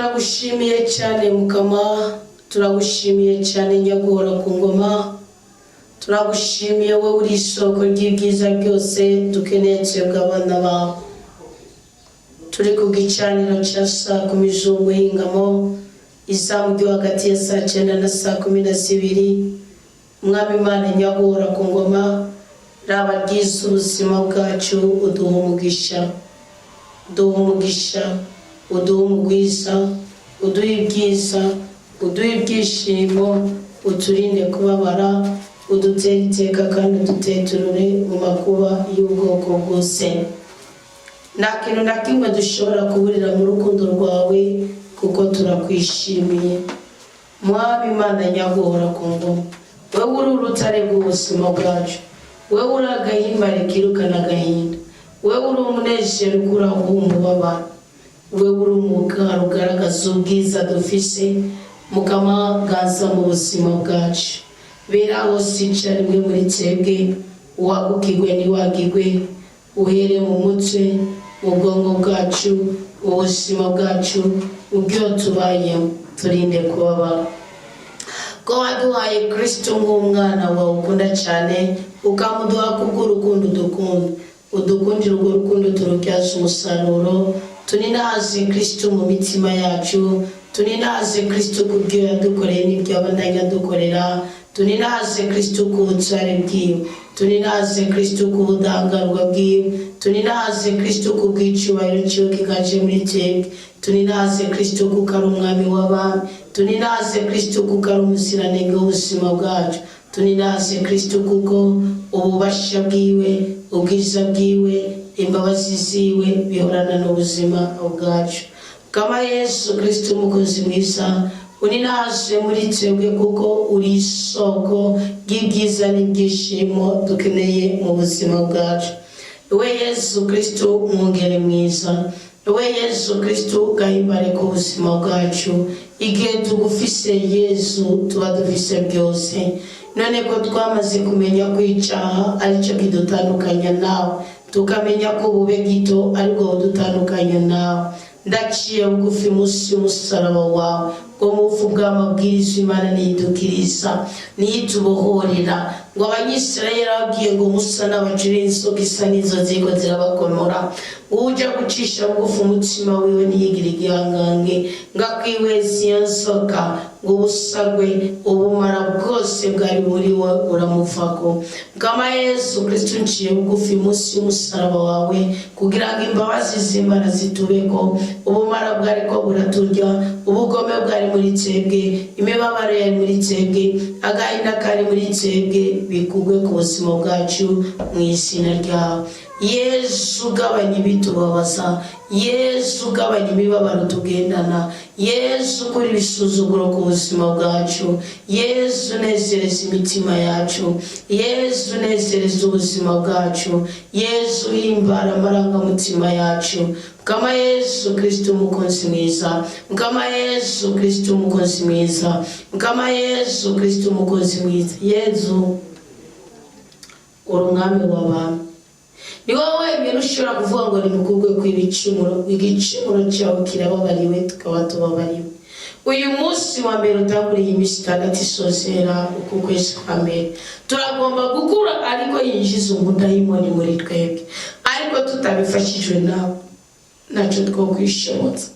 Turagushimiye cyane Mukama, turagushimiye cyane Nyaguhora ku ngoma, turagushimiye wowe uri isoko ry'ibyiza byose dukeneye twebwe abana bawe. Turi ku gicaniro cya 10:00 z'ubuhingamo, izamu ryo hagati ya 9:00 na 12:00. Mwami Imana Nyaguhora ku ngoma, raba ryiza ubuzima bwacu, uduha umugisha, uduha umugisha, uduha umugwiza, uduha ibyiza, uduha ibyishimo, uturinde kubabara, udutere iteka kandi uduteturure mu makuba y'ubwoko bwose. Nta kintu na kimwe dushobora kuburira mu rukundo rwawe, kuko turakwishimiye. Mwami Imana Nyaguhora ku ngoma, wowe uri urutare rw'ubuzima bwacu, wowe uri agahimbare kirukana agahinda, wowe uri umunezero ukuraho umubabaro, wowe uri umugara ugaragaza ubwiza dufise. Mukama, ganza mu buzima bwacu, bera hose rimwe muri twebwe, uwagukigwe ntiwagigwe, uhere mu mutwe, mu bwonko bwacu, mu buzima bwacu, mu byo tubayemo, turinde kubabara. Ko waduhaye Kristo nk'umwana wawe ukunda cyane, ukamuduha kubw'urukundo udukunda, udukundira urwo rukundo turubyaza umusaruro. Tuninaze Kristo mu mitima yacu, tuninaze Kristo ku byo yadukoreye n'ibyo abandanya adukorera, tuninaze Kristo ku butware bwiwe, tuninaze Kristo ku budahangarwa bwiwe, tuninaze Kristo ku bw'icyubahiro cyiwe kiganje muri twebwe, tuninaze Kristo kuko ari umwami w'abami, tuninaze Kristo kuko ari umuziranenge w'ubuzima bwacu, tuninaze Kristo kuko ububasha bwiwe, ubwiza bwiwe, imbabazi ziwe bihorana n'ubuzima bwacu. Kama Yesu Kristo umukozi mwiza, uninaze muri twebwe kuko uri isoko ry'ibyiza n'ibyishimo dukeneye mu buzima bwacu. We Yesu Kristo umwungere mwiza, we Yesu Kristo gahimbare ku buzima bwacu, igihe tugufise Yesu tuba dufise byose. None ko twamaze kumenya ko icyaha aricyo kidutandukanya nawe, tukamenya ko bube gito aribwo budutandukanya nawe, ndaciye bugufi munsi y'umusaraba wawe ngo mufu bw'amabwiriza Imana niyidukiriza, niyitubohorera. Ngo Abanyisirayeli babwiye ngo Musa n'abacure inzoka isa n'izo ziko zirabakomora, ujya gucisha bugufi umutima wiwe ntiyigire igihangange, ngo akwihweza iyo nzoka, ngo ubusagwe ubumara bwose bwari muri we buramuvako. Bwama Yesu Kristo, nciye bugufi munsi y'umusaraba wawe kugira ngo imbabazi z'Imana zitubeko. Ubumara bwari ko buraturya, ubugome bwari muri twebwe, imibabaro yari muri twebwe, agahinda kari muri twebwe, bikugwe ku buzima bwacu mu izina ryawe. Yesu, ugabanya ibitubabaza. Yesu, ugabanya imibabaro tugendana. Yesu, ukura ibisuzuguro ku buzima bwacu. Yesu, nezereza imitima yacu. Yesu, nezereza ubuzima bwacu. Yesu, himbara amarangamutima yacu. Mukama Yesu Kristo umukunzi mwiza, Mukama Yesu Kristo umukunzi mwiza, Mukama Yesu Kristo umukunzi mwiza. Yezu, uri umwami w'abami, ni wowe wenyine ushobora kuvuga ngo nimukugwe kw'ibicumuro, igicumuro cyawe kirababariwe, tukaba tubabariwe. Uyu munsi wa mbere utanguriye iminsi 6 isozera uku kwezi kwa mbere, turagomba gukura ariko yinjiza umudayimoni muri twebwe, ariko tutabifashijwe nawe ntacyo twokwishobotsa.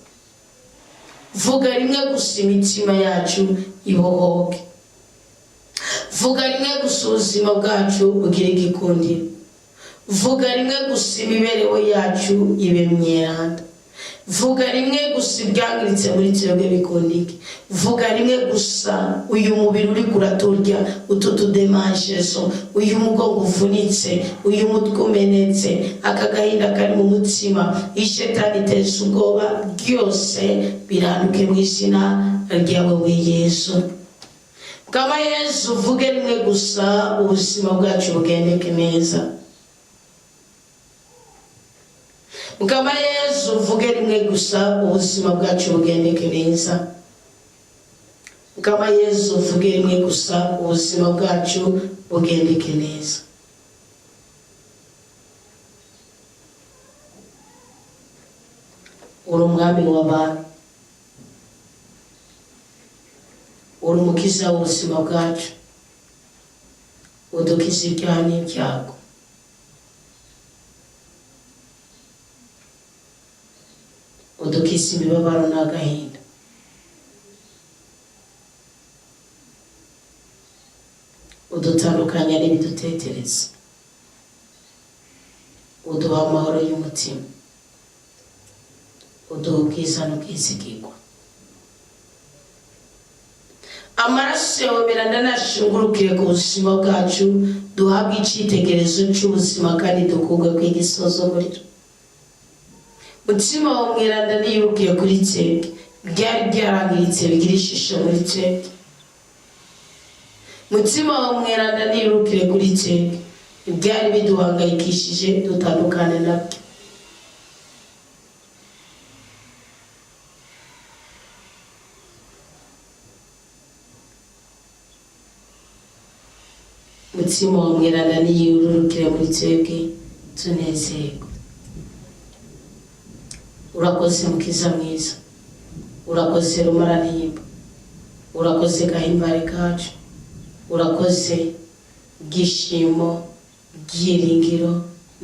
Vuga rimwe gusa imitima yacu ibohoke, vuga rimwe gusa ubuzima bwacu bugire igikundiro, vuga rimwe gusa imibereho yacu ibe myeranda, vuga rimwe gusa ibyangiritse muri twebwe bikundike, vuga rimwe gusa uyu mubiri uri kuraturya, utu tudemanjezo, uyu mugongo uvunitse, uyu mutwe umenetse, aka gahinda kari mu mutima, ishetani iteza ubwoba, byose biranduke mu izina ryawe we Yesu. Kama Yesu, uvuge rimwe gusa ubuzima bwacu bugendeke neza. Mukama Yesu, uvuge rimwe gusa ubuzima bwacu bugendeke neza. Mukama Yesu, uvuge rimwe gusa ubuzima bwacu bugendeke neza. Uri umwami w'abami. Uri umukiza w'ubuzima bwacu, udukiza ibyaha n'ibyago. Udukiza imibabaro n'agahinda. Udutandukanya n'ibidutetereza, uduha amahoro y'umutima, uduha ubwiza n'ubwizigirwa. Amaraso yawe miranda nashungurukire ku buzima bwacu, duhabwe icyitegererezo cy'ubuzima kandi dukurwe ku igisuzuguriro. Mutima wawe mweranda niyurukiye kuri twebwe, byari byarangiritse bigira ishusho muri twebwe. Mutima wawe mweranda niyurukire kuri twebwe, ibyari biduhangayikishije dutandukane nabyo. Mutima wawe mweranda niyururukire muri twebwe, tunezerwe. Urakoze mukiza mwiza, urakoze rumarantimba, urakoze gahimbare kacu, urakoze bwishimo, byiringiro,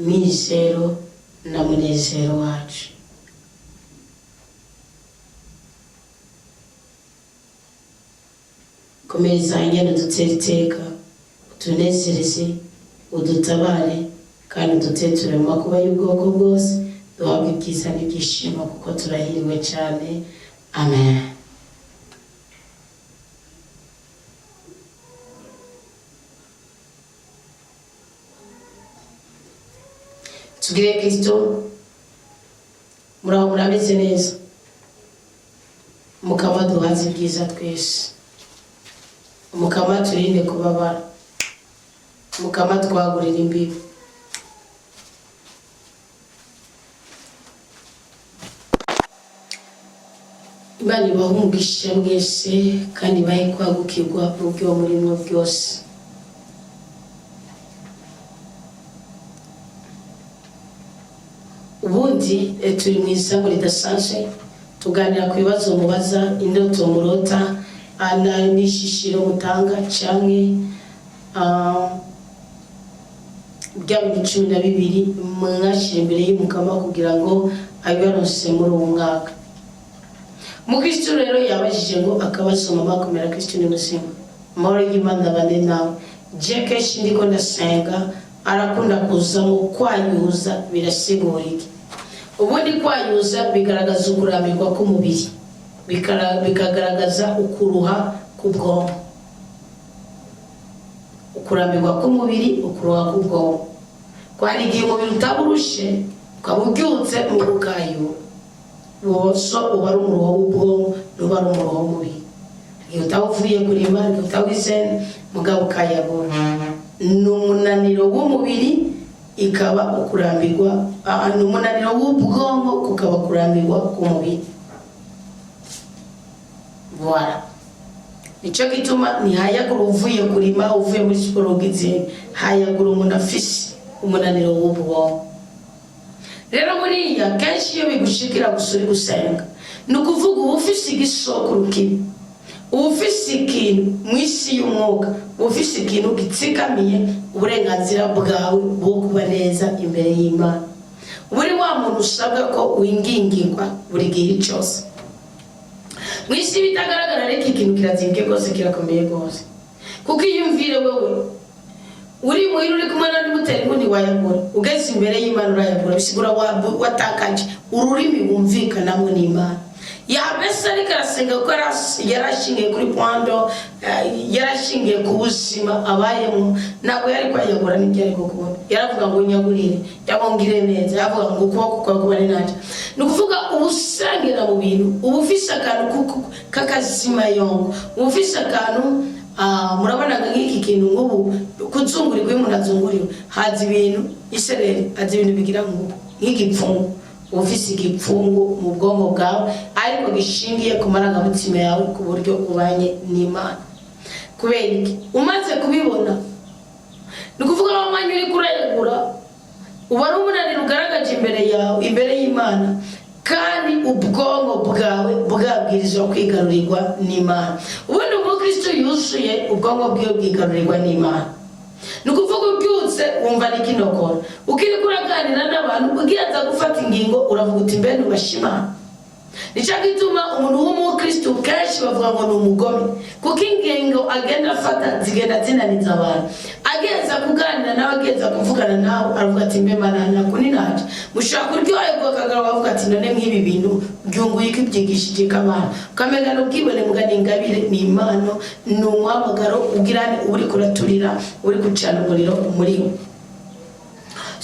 mizero na munezero wacu. Komeza ingene dutere iteka, utunezereze, udutabare kandi uduteture mu makuba y'ubwoko bwose, duhabwe ibyiza n'ibyishimo kuko turahiriwe cyane. Amen. Tugire Kristo, muraho murameze neza, Mukama duhaze ibyiza twese, Mukama turinde kubabara, Mukama twagurira imbibi. Imana ibahe umugisha mwese kandi ibahe kwagukirwa mu byo murimo byose. Ubundi turi mu isambu ridasanzwe, tuganira ku bibazo mubaza, indoto murota, n'ishishiro mutanga, canke bya bintu 12 mwashyira imbere y'Umukama kugira ngo abibaronse muri uwo mwaka. Mukristo rero yabajije ngo akabazo mama komera Kristo ni muzima, amahoro y'Imana abane nawe. Je kenshi ndiko ndasenga arakunda kuzamo kwanyuza, birasigura iki? Ubundi kwanyuza bigaragaza ukurambirwa k'umubiri, bikagaragaza ukuruha k'ubwonko. Ukurambirwa k'umubiri, ukuruha k'ubwonko. Kwari igihe umubiri utaburushe, ukaba ubyutse mu bukayura. Woso uba ari umuruho w'ubwonko, n'uba ari umuruho w'umubiri. Igihe utaba uvuye kurima, igihe utaba ugize mugabo ukayabura. Ni umunaniro w'umubiri, ikaba ukurambirwa, ni umunaniro w'ubwonko kukaba kurambirwa k'umubiri. Voilà. Nico gituma ntihayagura uvuye kurima, uvuye muri siporo ugize, hayagura umuntu afise umunaniro w'ubwonko. Rero buriya kenshi iyo bigushikira gusa uri gusenga, ni ukuvuga uba ufise igisokuru kibi, uba ufise ikintu mu isi y'umwuka, uba ufise ikintu gitsikamiye uburenganzira bwawe bwo kuba neza imbere y'Imana. Buri wa muntu usabwa ko wingingirwa buri gihe cyose. Mu isi bitagaragara, ariko ikintu kirazimbye rwose, kirakomeye rwose. Kuko iyumvire wewe uri muhira uri kumwe n'undi mutera inkuni wayagura, ugeze imbere y'Imana urayagura, bisigura watakaje ururimi wumvikanamwo n'Imana. Yabese ariko arasenga kuko yarashingiye kuri pondo, yarashingiye ku buzima abayemo, ntabwo yari kwayagura n'ibyo ari gukunda. Yaravuga ngo nyagurire, cyangwa ngire neza, yaravuga ngo ukuboko kwawe kubane nanjye. Ni ukuvuga ubusengera mu bintu, uba ufise akantu k'akazimayongo, uba ufise akantu. Murabona nk'iki kintu nk'ubu kuzungurirwa, iyo umuntu azunguriwe haza ibintu isereri, haza ibintu bigira nk'ubu nk'igipfungu. Uba ufise igipfungu mu bwonko bwawe ariko gishingiye ku marangamutima yawe ku buryo ubanye n'Imana. Kubera iki? Umaze kubibona, ni ukuvuga wa mwanya uri kurayagura uba ari umunaniro ugaragaje imbere yawe, imbere y'Imana, kandi ubwonko bwawe bwabwirizwa kwigarurirwa n'Imana. Ubundi umukristo Umukristo yuzuye, ubwonko bwiwe bwigarurirwa n'Imana. Ni ukuvuga ubyutse wumva ni kinokora, ukiri kuraganira n'abantu, ugiye gufata ingingo, uravuga uti: "Mbe ntubashima?" Nicyo gituma umuntu w'umukristo kenshi bavuga ngo ni umugome, kuko ingingo agenda afata zigenda zinaniza abantu. Agenza kuganira nawe, agenza kuvugana nawe, aravuga ati: "Mbe mana, nakuni naje." Mushobora kuryoherwa, akagaruka bavuga ati: "None nk'ibi bintu byunguye ko ibyigishije k'abantu?" Ukamenya n'ubwibone. Mugana ingabire ni impano, ni umuhamagaro ugira, uba uri kuraturira, uri gucana umuriro muri we.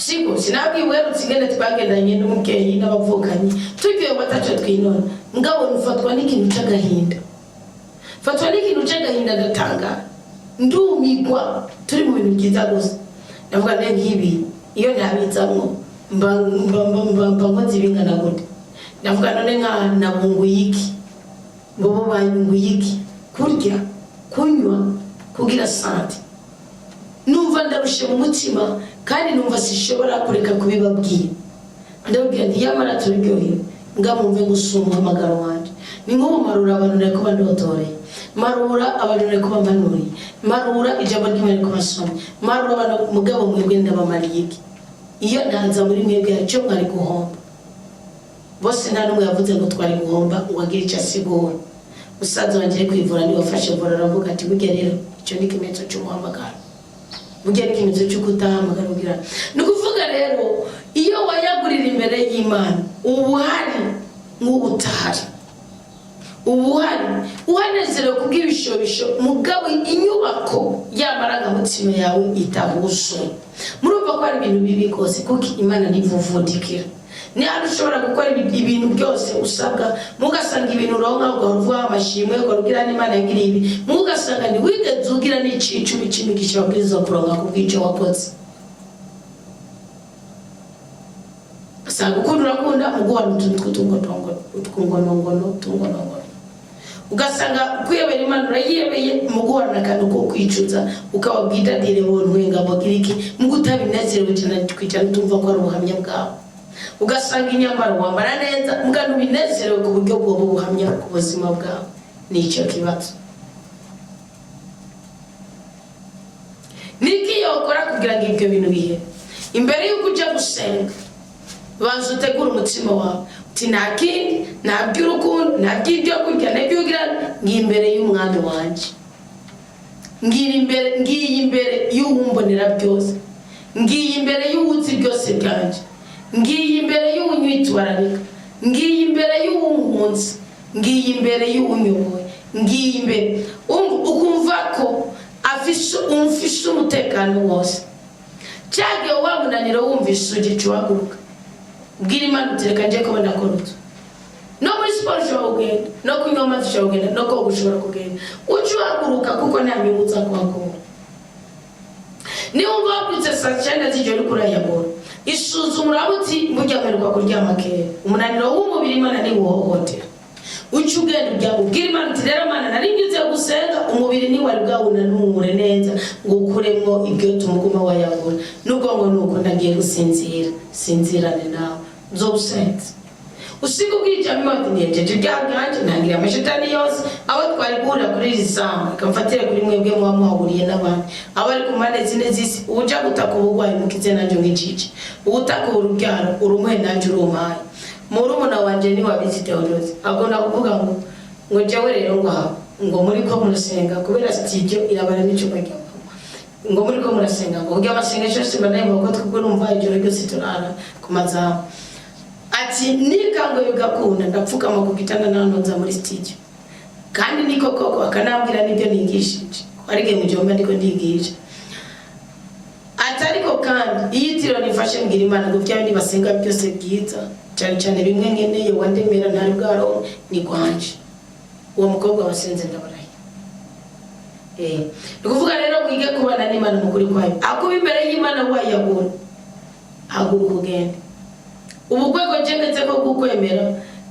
Siko sinabwiwe uherutse ingene twagendanye n'umubyeyi n'abavukanyi, turyohewe ataco twinona? Ngabona ufatwa n'ikintu c'agahinda, fatwa n'ikintu c'agahinda, ndatangara, ndumigwa. Turi mu bintu byiza gusa, ndavuga nde nk'ibi iyo ntabizamwo mba nkoze ibingana gute? Ndavuga: "None nka nabunguye iki? Ngo bo banyunguye iki? Kurya, kunywa, kugira santé?" Numva ndarushe mu mutima, kandi numva sishobora kureka kubibabwira. Ndababwira nti: "Yamara turaryohewe, ngamumve ngo si umuhamagaro wanje." Ni nk'ubu marura abantu nari kuba ndotoreye, marura abantu nari kuba mpanuriye, marura ijambo ry'Imana riko basomye, marura abantu. Mugabo mwebwe ndabamariye iki? Iyo ntaza muri mwebwe hari icyo mwari guhomba? Bose nta n'umwe yavuze ngo twari guhomba, ngo agire icyo asigura. Musaza wanjye ari kwivura, niwe wafashe vura, aravuga ati: "Burya rero icyo ni ikimenyetso cy'umuhamagaro, burya ni ikimenyetso cy'uko utahamagara." Ugira ni ukuvuga rero, iyo wayagurira imbere y'Imana, uba uhari nk'ubu utahari, uba uhari uhanezerewe kubw'ibishobisho, mugabo inyubako y'amarangamutima yawe itahuzuye. Murumva ko hari ibintu bibi rwose, kuko Imana ntivuvundikira. Ni hano ushobora gukora ibintu byose usabwa, mugasanga ibintu uronka, ugahora uvuga amashimwe, ugahora ugira n'Imana yagiriye ibi, mugasanga ntiwigeze ugira n'icicumi c'imigisha wabwirizwa kuronka kubw'icyo wakoze. Usanga ukunda, urakunda muguhana utuntu tw'utungonongono tungonongono, ugasanga kwiyobera Imana urayiyebeye, mu guhorana akantu ko kwicuza, ukababwira dire bontwenga bagira iki, mu gutabinezerewe cyane kwicara utumva ko ari ubuhamya bwawe. Ugasanga inyambaro wambara neza, mbwa ntubinezerewe ku buryo bwoba ubuhamya ku buzima bwawe. Ni icyo kibazo. Niki yokora kugira ngo ibyo bintu bihere? Imbere y'uko ujya gusenga, banza utegure umutima wawe uti: "Nta kindi, nta by'urukundo, nta by'ibyo kurya, nta by'ugira, ngiye imbere y'Umwami wanjye, ngiye imbere, ngiye imbere y'uwumbonera byose, ngiye imbere y'uwuzi byose byanjye, ngiye imbere y'uwunyitwararika, ngiye imbere y'uwunkunze, ngiye imbere y'uwunyoboye, ngiye imbere." Ukumva ko afise, umfise umutekano wose. Cyagihe wa munaniro wumvise ugica, uhaguruka, bwira Imana uti: "Reka njye kubona korutu." No muri siporo ushobora kugenda, no kunywa amazi ushobora kugenda, no koga ushobora kugenda. Uca uhaguruka, kuko nta nyungu uza kuhakura. Niba wumva wabyutse saa 9 z'ijoro uriko urayabona, isuzuma, uraba uti: "Burya mperuka kuryama kera." Umunaniro w'umubiri Imana ntiwuhohotera. Uca ugenda uryama, ubwira Imana uti: "Rero Mana, nari mbyutse gusenga, umubiri ntiwari bwawunanure neza ngo ukuremwo ibyo tumuguma wayabura, nubwo ngo nuko ndagiye gusinzira, sinzirane nawe nzobusenze." Usiga ubwira Imana uti: "Ntiyejeje ibyaha byanjye, ntangira amashetani yose abo twari guhurira kuri iri sambu, reka mfatire kuri mwebwe muba muhahuriye n'abandi, abo ari ku mpande zine z'isi. Uja gutaka uburwayi mukize, nanjye ngijije. Uwutaka urubyaro urumuhe, nanjye urumpaye." Murumuna wanje niwabizi, Theodose, akunda kuvuga ngo jewe rero ngo aha ngo muri ko murasenga, kubera studio irabara n'icyumba cya mama, ngo muri ko murasenga, ngo kugira amasengesho yose mbanaye ko twebwe numva ijoro ryose turara ku mazamu. Ati: "Nikanguye bigakunda, ndapfukama ku gitanda nanoza muri studio." Kandi niko koko, akanambwira n'ibyo nigishije, ariko igihe mu gihomba ndiko ndigisha. Ati: "Ariko kandi iyo itiro nifashe, mbwira Imana ngo bya bindi basenga byose byiza, cyane cyane bimwe nkeneye wandemera ntari bwaronke, ni gwanje." Uwo mukobwa wasenze, ndabarahiye. Ni ukuvuga rero wige kubana n'Imana mu kuri kwayo. Akuba imbere y'Imana wayagura, haguruka ugende. Ubu rwego jengetse ko kukwemera,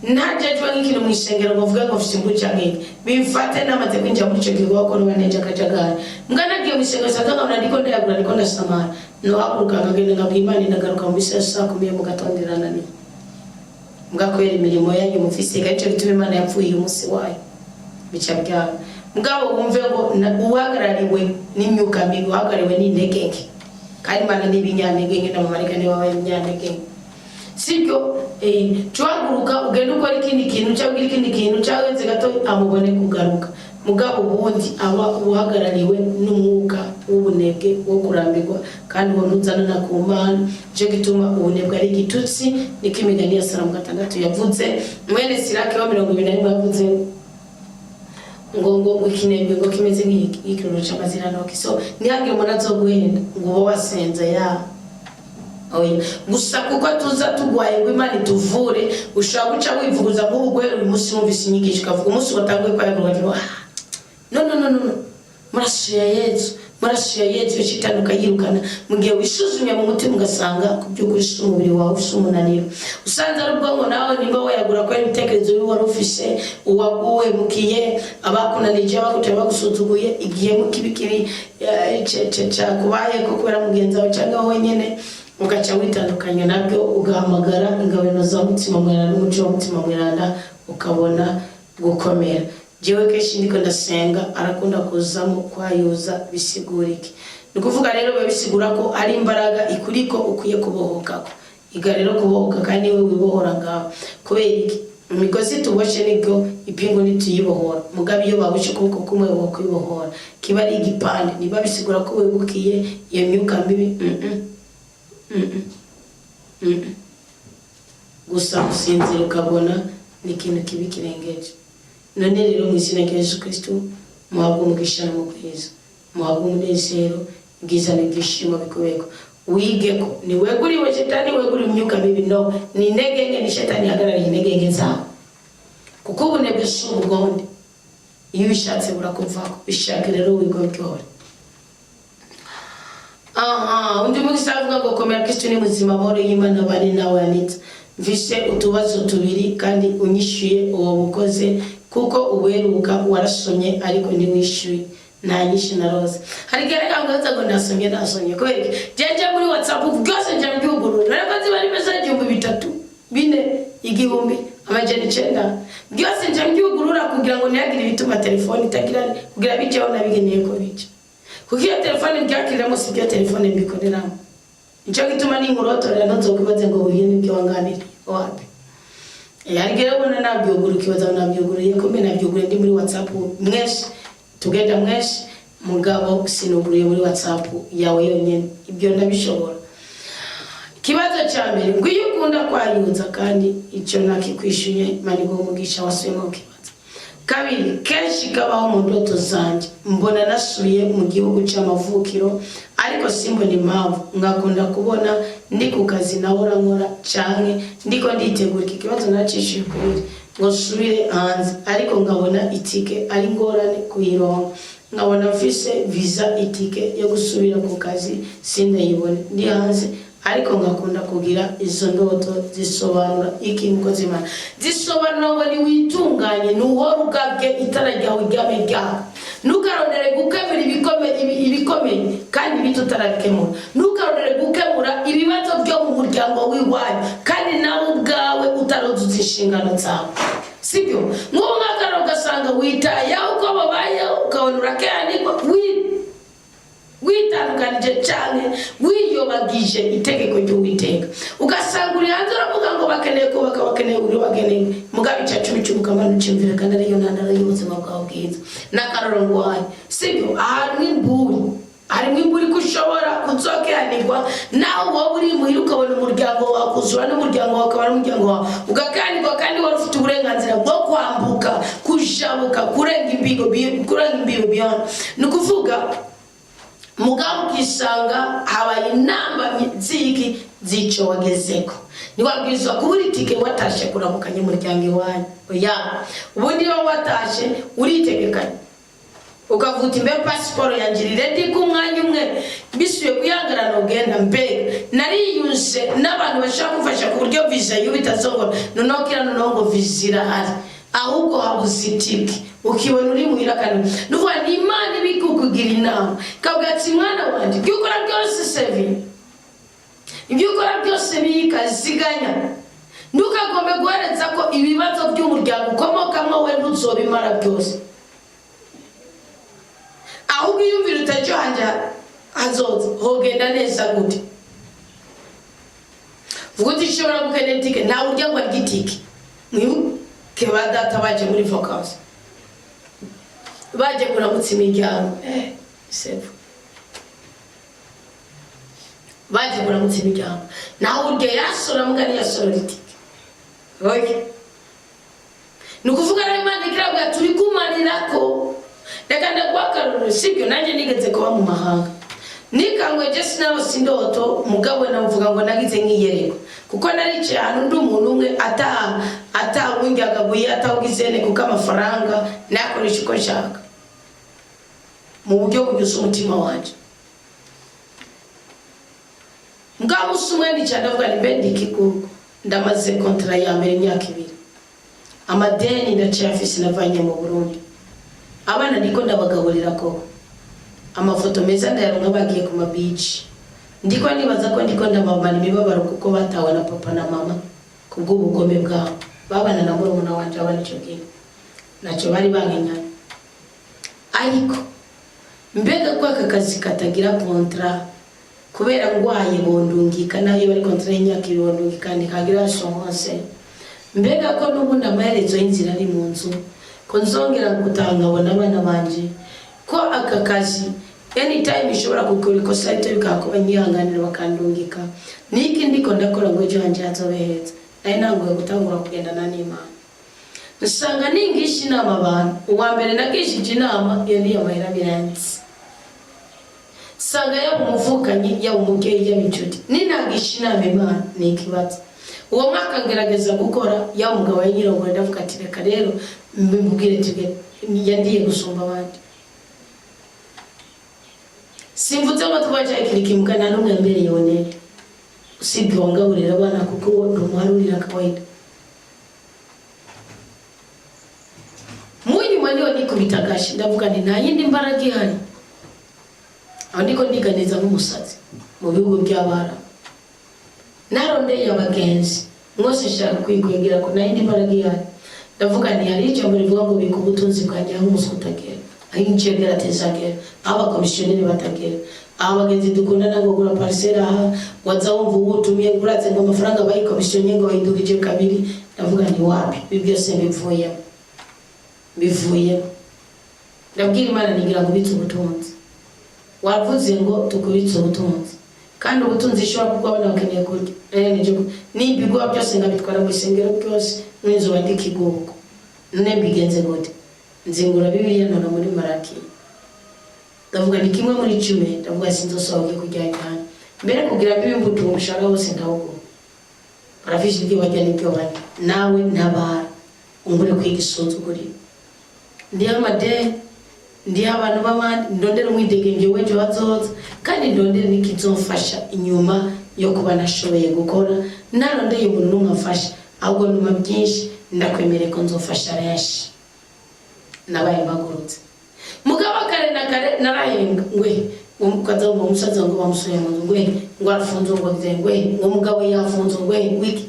ntajejwe nk'ikintu mu ishengero ngo mvuge ngo mfite imbuga canke iki, bimfate namaze kwinjira muri ico gikorwa, ko nuba neje akajagari. Mbwa nagiye mu ishengero saa nkabona ndiko ndayagura, ndiko ndasamara, nohaguruka nkagenda nkabwira Imana, ndagaruka mu misi ya saa 10 yo mu gatondo irananiye. Mbwa kubera imirimo yanyu mufise, kandi ico gituma Imana yapfuye umunsi wayo, bica byaba. Mugabo wumve ngo uhagarariwe n'imyuka mibi, uhagarariwe n'intege nke, kandi Imana ni ibinyantege nke, n'abamarayika nibo baba ibinyantege nke, sibyo? Cuhaguruka ugenda ukora ikindi kintu cyangwa ugira ikindi kintu cyangwa uretse gato amubone kugaruka. Mugabo ubundi aba uhagarariwe n'umwuka w'ubunebwe, wo kurambirwa, kandi uwo ntuzanana ku Mana. Nicyo gituma ubunebwe ari igitutsi. Niko Imigani ya Salomo 6 yavuze, mwene Sirake wa 21 yavuze ngo ikinebwe ngo kimeze nk'ikiroro c'amazirantoki. So ntihagire umuntu azoguhenda ngo uba wasenze ya oya gusa, kuko tuza tugwaye ngo Imana ituvure. Ushobora guca wivuguza nk'ubu guhera uyu munsi wumvise inyigisho, ukavuga umunsi watanguye kwayagura, ukagira: "Ah, no, no, no, no, no, maraso ya Yesu, maraso ya Yesu." Iyo shitani ukayirukana mu gihe wisuzumye mu mutima, ugasanga ku by'ukuri si umubiri wawe ufise umunaniro, usanze ari ubwonko. Nawe nimba wayagura kubera ibitekerezo bibi wari ufise, uwaguhemukiye, abakunanije, abaguteye, bagusuzuguye, igihe kibi kibi cyakubayeko kubera mugenzi wawe cyangwa wowe nyene, ugaca witandukanya nabyo, ugahamagara ingabano za Mutima Mweranda n'umuco wa Mutima Mweranda, ukabona gukomera. Jewe kenshi ndiko ndasenga, arakunda kuzamo kwayuza. Bisigura iki? Ni ukuvuga rero biba bisigura ko ari imbaraga ikuriko ukwiye kubohokako. Iga rero kubohoka, kandi niwe wibohora ngaho. Kubera iki? Imigozi tuboshe nibwo ipingu ntituyibohora. Mugabe iyo baboshe ukuboko kumwe, wo kwibohora kiba ari igipande. Niba bisigura ko wibukiye iyo myuka mibi. Gusa gusinzira ukabona ni ikintu kibi kirengeje. None rero, mu izina rya Yesu Kristo, muhabwe umugisha n'umugwiza, muhabwe umunezero, ubwiza n'ibyishimo bikubeko. Wige ko niweguriwe shetani, weguriwe imyuka mibi, no ni intege nke, ni shetani ihagarariye intege nke zawe, kuko ubunebwe si ubugonde. Iyo ubishatse burakuvako. Bishake rero wigoryore. Aha undi mugisa avuga ngo: "Komera, Kristo ni muzima, amahoro y'Imana bari nawe." Anita, mvise utubazo tubiri kandi unyishyuye uwo bukoze, kuko uweruka warasomye ariko ntiwishyuye, nta nyinshi na rose. Hari igihe reka ngo ngo nasomye, nasomye. Kubera iki? Jeje muri WhatsApp byose nja mbyugurura, ariko ziba ari message 3000, 4000, 1900, byose nja mbyugurura kugira ngo ntihagire ibituma telefone itagira, kugira bijeho nabigeneye ko bija, kuko iyo telefone mbyakiriramo si byo telefone mbikoreramo. Nicyo gituma ninkurotorera ntuzokwibaze ngo buhiye nibyo wanganiriye wapi. Hari igihe ubona nabyugura, ukibaza ngo nabyuguriye, kumbe nabyuguriye ndi muri WhatsApp mwese tugenda mwese, mugabo sinuguriye muri WhatsApp yawe yonyine. Ibyo ndabishobora. Ikibazo cya mbere ngo: "Iyo ukunda kwayuza?" Kandi icyo nakikwishyuye, Imana iguhe umugisha wasubiyemo ukibaza kabiri. "Kenshi kabaho mu ndoto zanjye, mbona nasubiye mu gihugu cy'amavukiro ariko simbona impamvu, ngakunda kubona ndi ku kazi nahora nkora canke ndiko nditegura." Iki kibazo nacishuye kubiri. "Ngo nsubire hanze, ariko nkabona itike ari ngorane kuyironka, nkabona mfise visa, itike yo gusubira ku kazi sindayibone ndi hanze, ariko ngakunda kugira izo ndoto. Zisobanura iki, mukozi Imana?" Zisobanura ngo niwitunganye, nuhora ugabye itara ryawe ryame ryaka. Ntukarondere gukemura ibikomeye kandi ibito utarabikemura. Ntukarondere gukemura ibibazo byo mu muryango w'iwanyu kandi nawe ubwawe utaruzuza inshingano zawe, sibyo? Nk'ubu nk'akararo, ugasanga witayeho uko babayeho, ukabona urakeranirwa, witandukanije cyane, wiyobagije itegeko ry'Uwiteka, ugasanga uri hanze uravuga ngo bakeneye kubaka, bakeneye uri, bakeneye, mugabo icya cumi cy'umukama ntucyumvire, kandi ariyo ntandaro y'ubuzima bwawe bwiza. N'akararo nguhaye, sibyo? Ahantu imburi, harimo imburi ko ushobora kuzokeranirwa nawe wowe uri muhira, ukabona umuryango wawe kuzura n'umuryango wawe ukaba n'umuryango wawe ugakanirwa, kandi wari ufite uburenganzira bwo kwambuka, kujabuka, kurenga imbigo, kurenga imbibi beyond. Ni ukuvuga mugabo ukisanga habaye inamba ziki z'ico wagezeko. Ntiwabwirizwa kubura itike watashe kuramukanya umuryango iwanyu, oya. Ubundi iyo watashe uritegekanya, ukavuga uti: "Mbe pasiporo yanjye iri ready ku mwanya umwe bisubiye kuyangarana ugenda? Mbega nariyunze n'abantu bashaka kumfasha ku buryo visa y'ubu itazongora?" Noneho kira, noneho ngo visa irahari, ahubwo habuze itike, ukibona uri muhira. Kandi nuvuga ni Imana ibikukugira inama, ikavuga ati: "Mwana wanjye, ibyo ukora byose sevi, ibyo ukora byose bika, ziganya, ntukagombe guhereza ko ibibazo by'umuryango ukomokamo we ntuzobimara byose." Vyogenda neza gute? Vuga uti nshobora gukenera itike. Ntawe urya ngo arye itike. Mwibuke ba data baje muri vacances, baje kuramutsa imiryango, sefu, baje kuramutsa imiryango, nawe urya yasora mugani, yasorora itike. Oya, ni ukuvuga rero Imana ikiravuga turi kumanirako. Reka ndaguha akarorero, sibyo? Nanjye nigeze kuba mu mahanga, nikangwe je sinarose indoto, mugabo navuga ngo nagize nk'iyerekwa, kuko naricaye ahantu ndi umuntu umwe, ata atawundyagabuye, atawugizene, kuko amafaranga nayakoresha uko nshaka mu buryo bunyuze umutima wanje. Mbwa musi umwe ndicara, ndavuga ni mbe ndiki, kuko ndamaze contrat ya mbere imyaka 2, amadeni ndacayafise navanye mu Burundi, abana ndiko ndabagaburira koko, amafoto meza ndayaronka bagiye ku mabici, ndiko nibaza ko ndiko ndabamara imibabaro, kuko batawe na papa na mama kubw'ubugome bwabo. Babana na murumuna wanje abana, ico gihe ntacyo bari bankenyanye. Ariko mbega ko aka kazi katagira contrat, kubera ngwaye bondungika, nayo bari contrat y'imyaka 2 bondungika, ntikagira assurance. Mbega ko n'ubundi amaherezo y'inzira ari mu nzu, ko nzongera gutaha nkabona abana banje, ko aka kazi anytime ishobora gukora ikosa rito bikakuba nyihanganira bakandungika, niki ndiko ndakora ngo ejo hanje hazobe heza? Nari nanguye gutangura kugendana n'Imana, nsanga ningisha inama abantu. Uwa mbere nagishije inama iyo niyo amahera birenze, nsanga yaba umuvukanyi, yaba umubyeyi, yaba inshuti, ninagisha inama Imana ni ikibazo. Uwo mwaka ngerageza gukora, yaba umugabo yanyirongoye, ndavuga ati reka rero mbibwire, tuge yandiye gusumba abandi. Simvuze ngo twacaye kirikimuka, nta n'umwe yambereye honnête usibye uwangaburira abana, kuko uwo ntumuharurira kawaida. Munyuma niho nikubita agashi, ndavuga nti nta yindi mbaraga ihari. Aho ndiko ndiganiza nk'umusazi mu bihugu by'Abarabu, narondeye abagenzi mwose, nshaka kwikwegera ko nta yindi mbaraga ihari. Ndavuga nti hari ijambo rivuga ngo bika ubutunzi bwanjye aho umuswa utagera, aho incegera atazagera, aho abakomisiyoneri batagera, aho abagenzi dukundana ngo gura parcelle aha, waza wumva uwutumye uratse ngo amafaranga bayikomisiyonye ngo bayidugije kabiri. Ndavuga nti wapi, ibi byose mbivuyemo, bivuyemo. Ndabwira Imana nigira ngo ubitse ubutunzi, wavuze ngo tukubitse ubutunzi, kandi ubutunzi ishobora kuko abana bakeneye kurya. Nibyo, nibigwa byose nkabitwara mu isengero byose n'inzu bandika igugu. None mbigenze gute? Nzingura Bibiliya, ntora muri Maraki, ndavuga ni 1 muri 10, ndavuga sinzosohoke kujya cyane mbere kugira mbibe imbuto, umushahara wose ndawugura, barafise ibyo barya n'ibyo banywa, nawe ntabara ungure kwiga isuzuguriro, ndiho amadeni, ndiho abantu b'abandi, ndondere umwidegembyo w'ejo hazoza, kandi ndondere n'ikizomfasha inyuma yo kuba nashoboye gukora. Narondeye umuntu n'umwe amfasha, ahubwo numa byinshi, ndakwemereye ko nzofasha benshi. Nabaye mbagurutse, mugabo kare na kare narahembwa, ngwe ukaza ngo umusaza ngo bamusuye mu nzu, ngwe ngo arafunze, ngo bize, ngwe ngo umugabo yafunze, ngwe wiki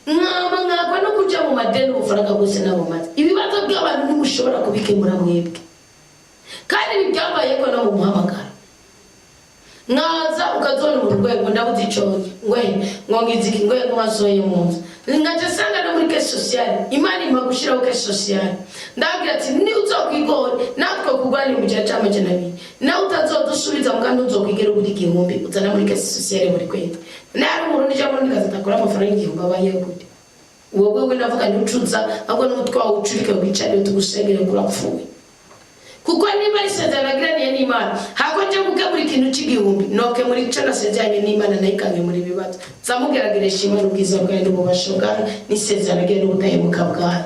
mwaba mwakwa no kuja mu madeni, ubufaranga bwose nabumaze. Ibibazo by'abantu ntimushobora kubikemura mwebwe, kandi ibi byabaye ko no mu muhamagaro mwaza ukazona umuntu ngo ndabuze iconye, ngwe ngo ngiziki, ngwe ngo basohoye mu nzu, ngaca nsanga no muri caisse sociale. Imana impa gushiraho caisse sociale, ndabwira ati ni uzokwigora natwe kugura 1200, nawe utazodusubiza muga ntuzokwigera ugura 1000 uzana muri caisse sociale buri kwezi. Nari Umurundi cyangwa Umurundi atakora amafaranga 1000 abayeho gute? Uwo wewe ndavuga ntiucuza, ahubwo n'umutwe wawe ucurike, wicare tugusengere, kurapfuye, kuko niba ari isezerano nagiraniye n'Imana, hako nje gukemura ikintu c'igihumbi, nokemura ico nasezeranye n'Imana, nayo ikankemura ibibazo. Nzamugerageresha Imana ubwiza bwayo n'ububasha bwayo n'isezerano ryayo n'ubudahemuka bwayo,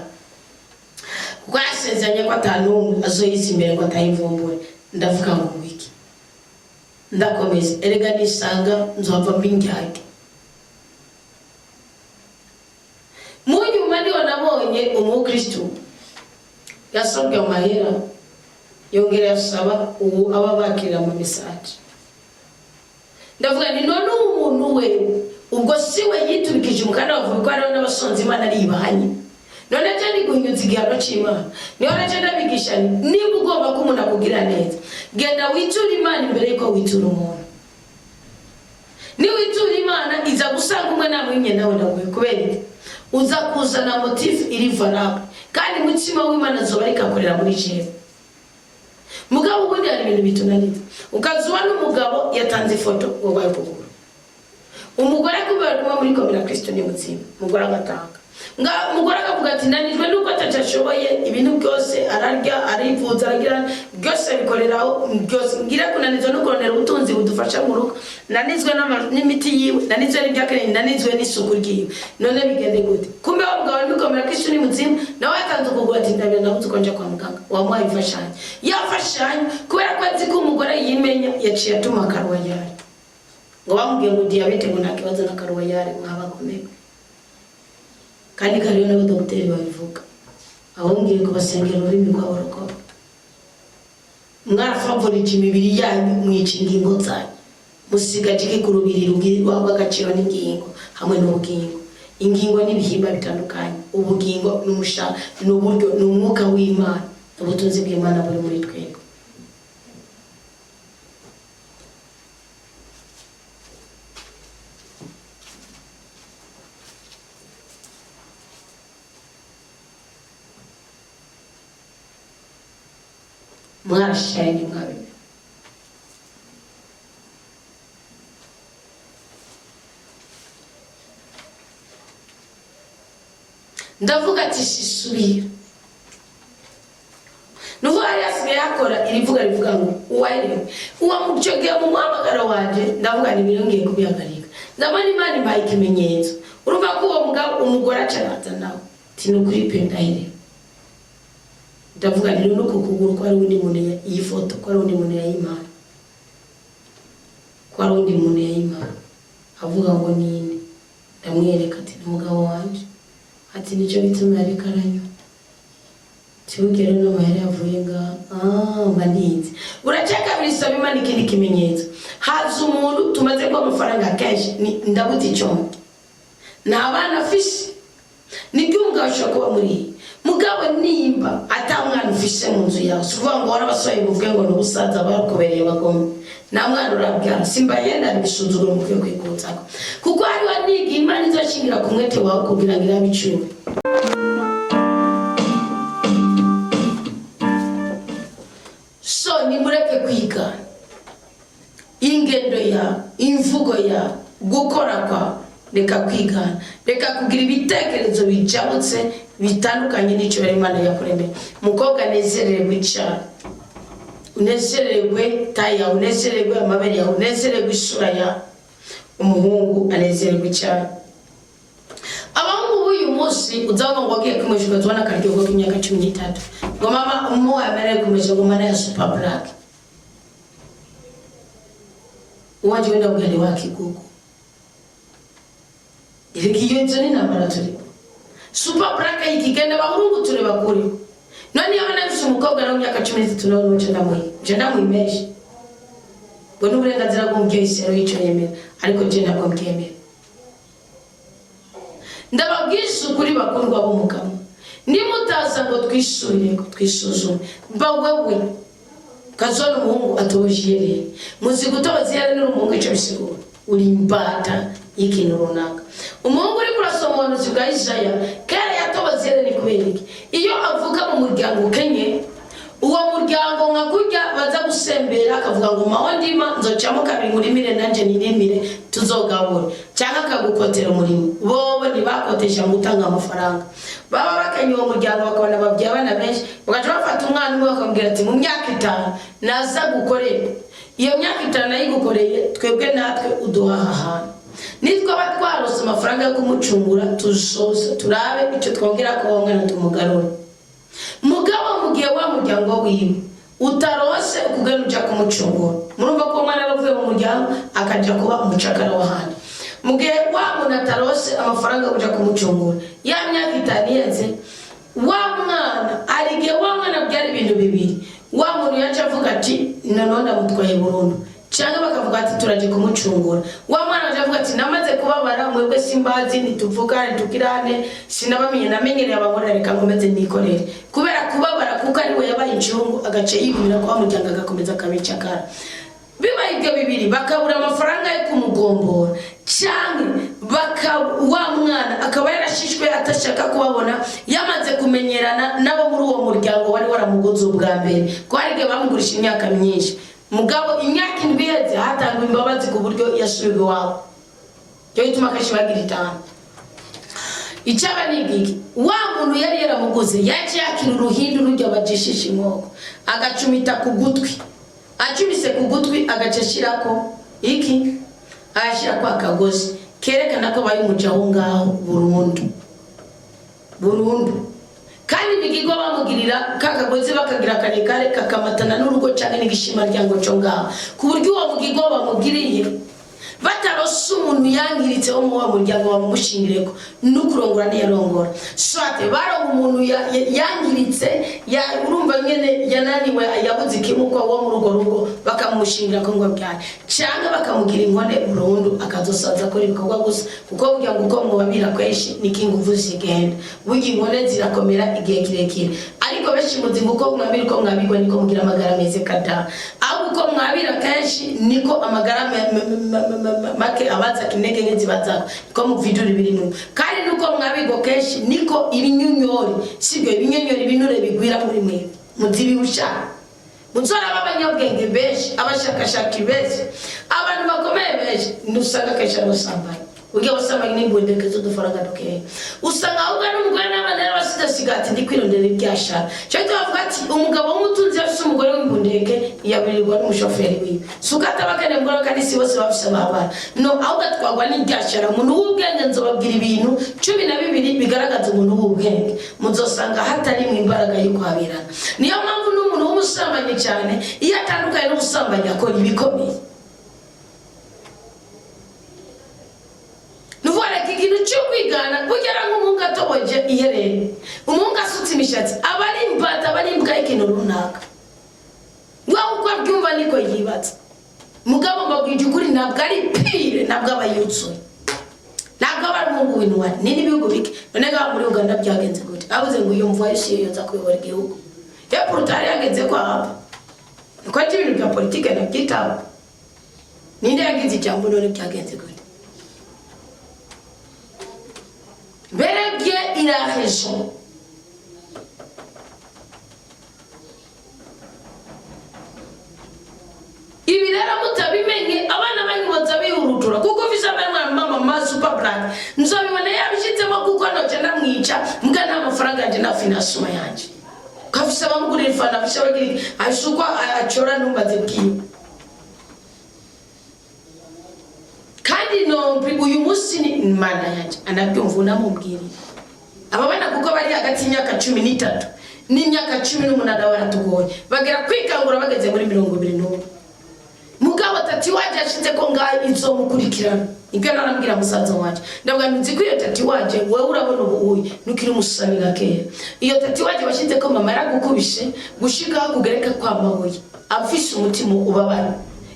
kuko yasezeranye ko atanumwe azoyiza imbere ngo atayivumbure. Ndavuga ngo wiki ndakomeza, erega nisanga nzohava mba indyarya. Mu nyuma niho nabonye umukristu yasabwe amahera, yongera yasaba ubu aba bakirira mu message. Ndavuga nti none ubu umuntu we ubwo si we yiturikije umukanda, bavuga ko hariho n'abasonza Imana ari ibahanye. None je ndi guhinyuza igihano c'Imana? Niho naje ndabigisha nti niba ugomba ko umuntu akugira neza, genda witure Imana imbere yuko witura umuntu. Niwitura Imana, iza gusanga umwe namwimye, nawe ndaguye. Kubera iki? Uza kuzana motif iri valable, kandi mutima w'Imana azoba ariko akorera muri jewe. Mugabo ubundi hari ibintu bitunaniza, ukazuba n'umugabo yatanze ifoto ngo baye kugura umugore, kubera kumwe muri komera Kristo ni muzima. Umugore agatanga, umugore akavuga ati: "Nanijwe nuko ataco ashoboye, ibintu byose ararya, arivuza, aragira byose, abikoreraho byose. Ngira kunanizwa no kurondera ubutunzi budufasha mu rugo, nanizwe n'imiti yiwe, nanizwe n'ibyakeneye, nanizwe n'isuku ryiwe, none bigende gute?" Kumbe wa mugabo ari komera Kristo ni muzima, nawe yatanze ukuguru ati: "Ndabira, nabuze uko nja kwa muganga." Wamuhaye imfashanyo, yafashanyo kubera ko azi ko umugore yimenya, yaciye atuma akaruwayari ngo bamubwiye ngo diyabete, ngo nta kibazo na karuwayari. Mwabakomeye kandi kariyo n'abadogiteri babivuga. Abo ngiye kubasengera ururimi rw'abarokore, mwarafavorije imibiri yanyu, mwica ingingo zanyu, musigaje iki ku rubiri rwabwa agaciro n'ingingo hamwe n'ubugingo? Ingingo n'ibihimba bitandukanye, ubugingo n'umusha ni uburyo, ni umwuka w'Imana, ubutunzi bw'Imana buri muri twebwe. Mwarashaye, ntimwabimenya. Ndavuga ati: "Shisubira." Nuvuga yari yasigaye yakora irivuga rivuga ngo uwaherewe uwo mucyo mu muhamagaro wanje. Ndavuga ni ibintu ngiye kubihagarika. Ndabona Imana impaye ikimenyetso. Urumva ko uwo mugabo, umugore acaraza nawe ati: "Ni ukuri pe, ndaherewe." Ndavuga nti: "Nuku kuguru ko ari undi muntu iyi foto ko ari undi muntu yayimpaye, ko ari undi muntu yayimpaye." Avuga ngo: "Ninde?" Ndamwereka ati: "Ni umugabo wanje." Ati: "Nicyo gituma yariko aranywa." Tibugere n'amahera yavuye ngaha. Ah, mba ntinze. Buraca kabiri, saba Imana ikindi kimenyetso. Haza umuntu tumaze guha amafaranga kenshi, ndabuze icyo nta bana afise. Nibyo, umugabo ashobora kuba muri iyi, mugabo nimba ata mwana ufise mu nzu yawe, si ukuvuga ngo warabasohoye, muvuge ngo ni ubusaza bakubereye bagome. Nta mwana urabyara, simba yenda ibisuzuguro mukwiye kwikutsako, kuko hariho n'igihe Imana izashingira ku mwete wawe kugira ngo irabe icumi. So nimureke kwigana ingendo yawe, imvugo yawe, gukora kwawe. Reka kwigana, reka kugira ibitekerezo bijabutse bitandukanye n'icyo yari Imana yakuremeye. Mukobwa, nezererwe cyane, unezererwe taille yawe, unezererwe amabere yawe, unezererwe isura yawe. Umuhungu anezererwe cyane. Abahungu b'uyu munsi uzabona ngo wagiye kwimesha, ukazibona akaryogo k'imyaka 13, ngo mama umuwe amerewe kumesha, ngo mana ya super black uwanje wenda bwari wakigugu. Reka iyo, izo ni intambara turimo. Super black yikigenda, abahungu tureba kure. None iyo nafise umukobwa nawe imyaka 13, nawe nuce ndamuha, nje ndamwimesha ngo ni uburenganzira bw'umubyeyi sero y'icyo yemera, ariko je ntabwo mbyemera. Ndababwiza ukuri, bakundwa b'umugabo, nimutaza ngo twisubire twisuzume, mba wewe kazona umuhungu atoboje ihereni. Muzi gutoboza ihereni n'umuhungu icyo bisigura? Uri imbata y'ikintu runaka. Umuhungu uri kurasoma ubuhanuzi bwa Isaya kera yatoboza ihereni kubera iki? Iyo avuka mu muryango ukenye, uwo muryango nka kurya baza gusembera, akavuga ngo: "Maho ndima nzocamo kabiri, ngurimire nanje nirimire, tuzogabura," cyangwa akagukotera umurimo. Bobo ntibakotesha mu gutanga amafaranga. Baba bakenye uwo muryango, bakabona babyaye abana benshi, bagaca bafata umwana umwe bakamubwira ati: "Mu myaka 5 naza gukorera, iyo myaka 5 nayigukoreye, twebwe natwe uduhaha ahantu nitwaba twarose amafaranga yo kumucungura, tuzoza turabe icyo twongera ko uwo mwana tumugarura." Mugabo mu gihe wa muryango wiwe utarose ukugena uja kumucungura, murumva ko uwo mwana aba avuye mu muryango akaja kuba umucakara w'ahandi. Mu gihe wa muntu atarose amafaranga yo kuja kumucungura, ya myaka 5 iheze, wa mwana hari igihe wa mwana abyara ibintu bibiri: wa muntu yaca avuga ati: "Noneho ndamutwaye burundu," cyangwa bakavuga ati: "Turaje kumucungura." Wa mwana aje avuga ati: "Namaze kubabara, mwebwe simbazi, ntituvuga, ntitukirane, sinabamenye, namenyereye abankorera, reka nkomeze nikorere." Kubera kubabara, kuko ari we yabaye incungu, agaca yigumira kwa muryango, agakomeza akabicakara. Bibaye ibyo bibiri, bakabura amafaranga yo kumugombora, cyangwa wa mwana akaba yarashishwe atashaka kubabona, yamaze kumenyerana nabo muri uwo muryango wari waramuguze ubwa mbere, ko hari igihe bamugurisha imyaka myinshi. Mugabo imyaka 7 iheze, hatangwa imbabazi ku buryo yasubirwa iwabo. Cyo gituma kenshi bagira 5. Icyaba ni igiki? Wa muntu yari yaramuguze yaje yakira uruhindu rujya bajishisha inkoko, agacumita ku gutwi. Acumise ku gutwi, agaca ashyirako iki? Agashyirako akagozi kerekana ko abaye umuja aho ngaho burundu burundu. Kandi imigirwa bamugirira ka kagozi bakagira karekare, kakamatana n'urugo cyangwa n'igishimaryango cyo ngaho, ku buryo uwo mugirwa bamugiriye batarose umuntu yangiritse wo mu wa muryango bamushingireko, n'ukurongora ntiyarongora. Soit baronka umuntu yangiritse, urumva nyene yananiwe, yabuze ikimukwa, wo muri urwo rugo, bakamushingira ko ngo abyare, cyangwa bakamugira inkone burundu, akazosaza akora ibikorwa gusa. Kuko burya ngo uko mubabira kenshi niko ingufu zigenda. Burya inkone zirakomera igihe kirekire, ariko benshi muzi ngo uko mwabira, uko mwabirwa, niko mugira amagara meza. Kada ahubwo uko mwabira kenshi niko amagara make abaza, intege nke zibazako, niko muvidura ibintu. Kandi nuko mwabirwa kenshi niko ibinyunyori, sibyo, ibinyunyori, ibinure bigwira muri mwe muzibibusha. Muzoraba abanyabwenge benshi, abashakashaki benshi, abantu bakomeye benshi, nusanga kenshi ari ubusambanyi. Burya busambanyi n'imbundeke z'udufaranga dukeya. Usanga ahubwo n'umugore n'abana yarabasize, ati ndi kwirondera ibyashara. Cyo gituma bavuga ati umugabo w'umutunzi afise umugore w'imbundeke yaburirwa n'umushoferi wiwe. Si uko ataba akeneye umugore, kandi si bose bafise ababana no, ahubwo atwagwa n'ibyashara. Umuntu w'ubwenge, nzobabwira ibintu 12 bigaragaza umuntu w'ubwenge, muzosanga hatarimo imbaraga yo kwabirana. Niyo mpamvu n'umuntu w'umusambanyi cyane, iyo atandukanye n'ubusambanyi, akora ibikomeye. Nuvuga reka ikintu cyo kwigana. Burya ari nk'umuhungu atoboje iherere, umuhungu asutse imishatsi, aba ari imbata, aba ari imbwa y'ikintu runaka. Wowe uko abyumva niko yibatse. Mugabo mbabwije ukuri, ntabwo ari pire, ntabwo aba yuzuye, ntabwo aba ari umuhungu w'intwari. Ni n'ibihugu bike. None ngaho muri Uganda byagenze gute? Abuze ngo iyo mvuwa yose yoza kuyobora igihugu, iyo porutari yageze ko hapa niko ati ibintu bya politike nabyitaba. Ninde yagize ijambo? None byagenze gute? Berebye il a raison. Ibi rero mutabimenye, abana banyu boza bihurutura, kuko ufise abana, mama mama super black nzobibona yabishitsemo, kuko noce ndamwica mbwa nta mafaranga yanje, nta financement yanje. Kafise abamugurira ifana, afise abagira, afise uko acora, ntumbaze bwiwe. Kandi nombi uyu munsi ni mana yanje anabyumva, unamubwiriye aba bana, kuko bari hagati y'imyaka 13 n'imyaka 18, baratugoye, bagera kwikangura bageze muri 21. Mugabo tatouage yashize ko ngaho izomukurikirana. Ibyo narambwira musaza wanje, ndavuga nzi ko iyo tatouage, wewe urabona ubu uyu nukiri umusani nka kera, iyo tatouage washize ko mama yaragukubishe gushikaho kugereka kwa mabuye, afise umutima ubabaye,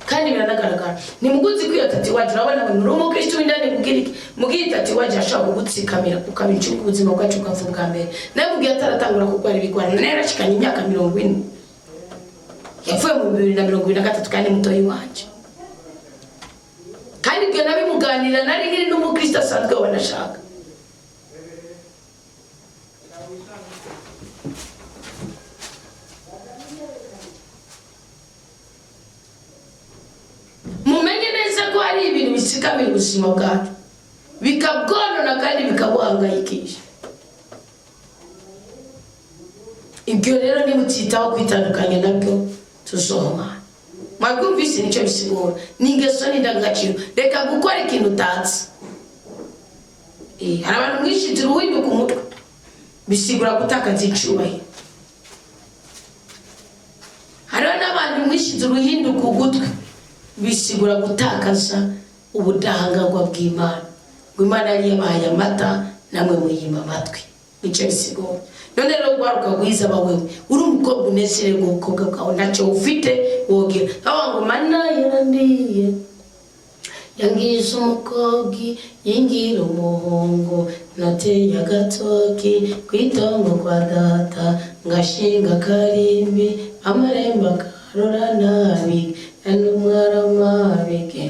kandi biranagaragara. Ni muguzi ko iyo tatouage, urabona ngo uri umukristo w'indani, kugira iki mugiye tatouage ashobora kugutsikamira, ukaba incuku, ubuzima bwacu bwapfa bwa mbere. Nawe mugiye ataratangura kurwara ibigwara, nawe yarashikanye imyaka 40, yapfuye mu 2023, kandi mutoyi wanje. Kandi ibyo nabimuganira nari nkiri n'umukristo asanzwe wanashaka. Mumenye neza ko hari ibintu bisikamira ubuzima bwacu, bikabwonona kandi bikabuhangayikisha. Ibyo rero nimutitaho kwitandukanya nabyo, tuzohomana. Mwabwumvise nicyo bisigura? Ni ingeso n'indangagaciro. Reka gukora ikintu utazi. Hari abantu mwishize uruhindu ku mutwe, bisigura gutakaza icubahiro. Hariho n'abantu mwishize uruhindu ku gutwi, bisigura gutakaza ubudahangarwa bw'Imana. Ngo Imana yari yabahaye amata, namwe muyima amatwi, nicyo bisigura. None rero rwaruka rwiza, ba wewe uri umukobwa, unezererwa ubukobwa bwawe, ntacyo ufite wogira aho ngo mana yarandiye, yangize umukobwa yingira umuhungu, nateye agatoki kw'itongo kwa data, ngashinga karimbi, amarembo akarora nabi. N'umwaramabike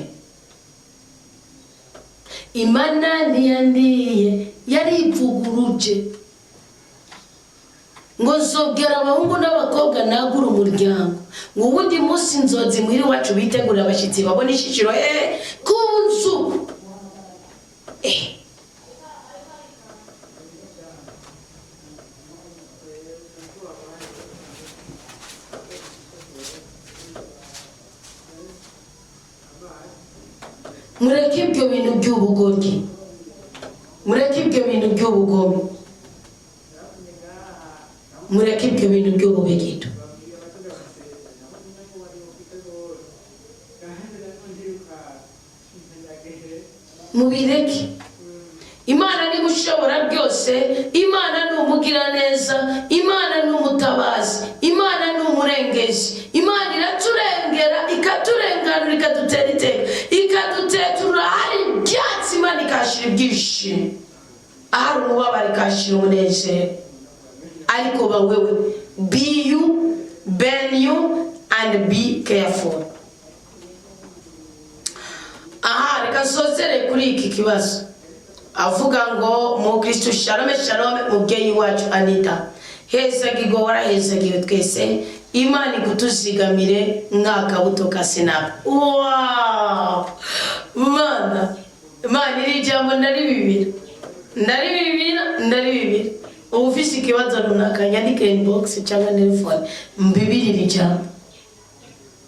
Imana ntiyandiye, yarivuguruje ngo nzobwira abahungu n'abakobwa nagura umuryango, ngo uwundi munsi nzozi muhira iwacu bitegurira abashyitsi, babona ishishiro ku nzu. Mureke ibyo bintu by'ubugoryi, mureke ibyo bintu by'ubugome, mureke ibyo bintu by'ububegito. Mubireke. Imana niba ushobora byose, Imana ni umugiraneza, Imana ni umutabazi, Imana ni umurengezi. Imana iraturengera, ikaturenganura, ikadutera iteka, ikadutetura ahari ibyatsi. Imana ikahashyira ibyishimo, ahari umubabaro ikahashyira umunezero. Ariko ba wewe, be you, ben you and be careful. Aha reka nsozere kuri iki kibazo avuga ngo: "Mukristo, shalome shalome, mubyeyi wacu Anita, hezagigo, warahezagiwe twese. Imana igutuzigamire nk'akabuto ka sinapi." Wow! Mana, Mana, iri jambo ndaribibira, ndaribibira, ndaribibira. Uba ufise ikibazo runaka, nyandike inbox cyangwa telefone, mbibire iri jambo.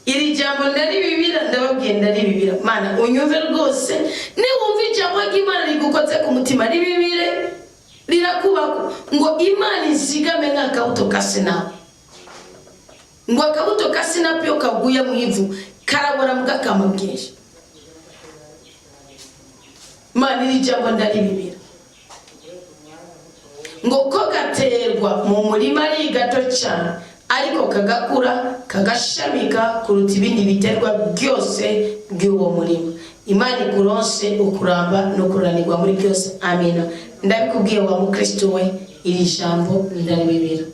Iri jambo ndaribibira, ndababwiye, ndaribibira. Mana, unyumve rwose. Niwumva ijambo ry'Imana rigukoze ku mutima, ribibire, rirakubako. Ngo Imana izigame nk'akabuto ka sinapi. Ngo akabuto ka sinapi iyo kaguye mu ivu karabora mugakama bwinshi. Mana, iri jambo ndaribibira. Ngo ko gaterwa mu murima ari gato cyane, ariko kagakura kagashamika kuruta ibindi biterwa byose by'uwo murima. Imana ikuronse ukuramba no kuranirwa muri byose. Amina. Ndabikubwiye wa mukristo we, iri jambo ndaribibira,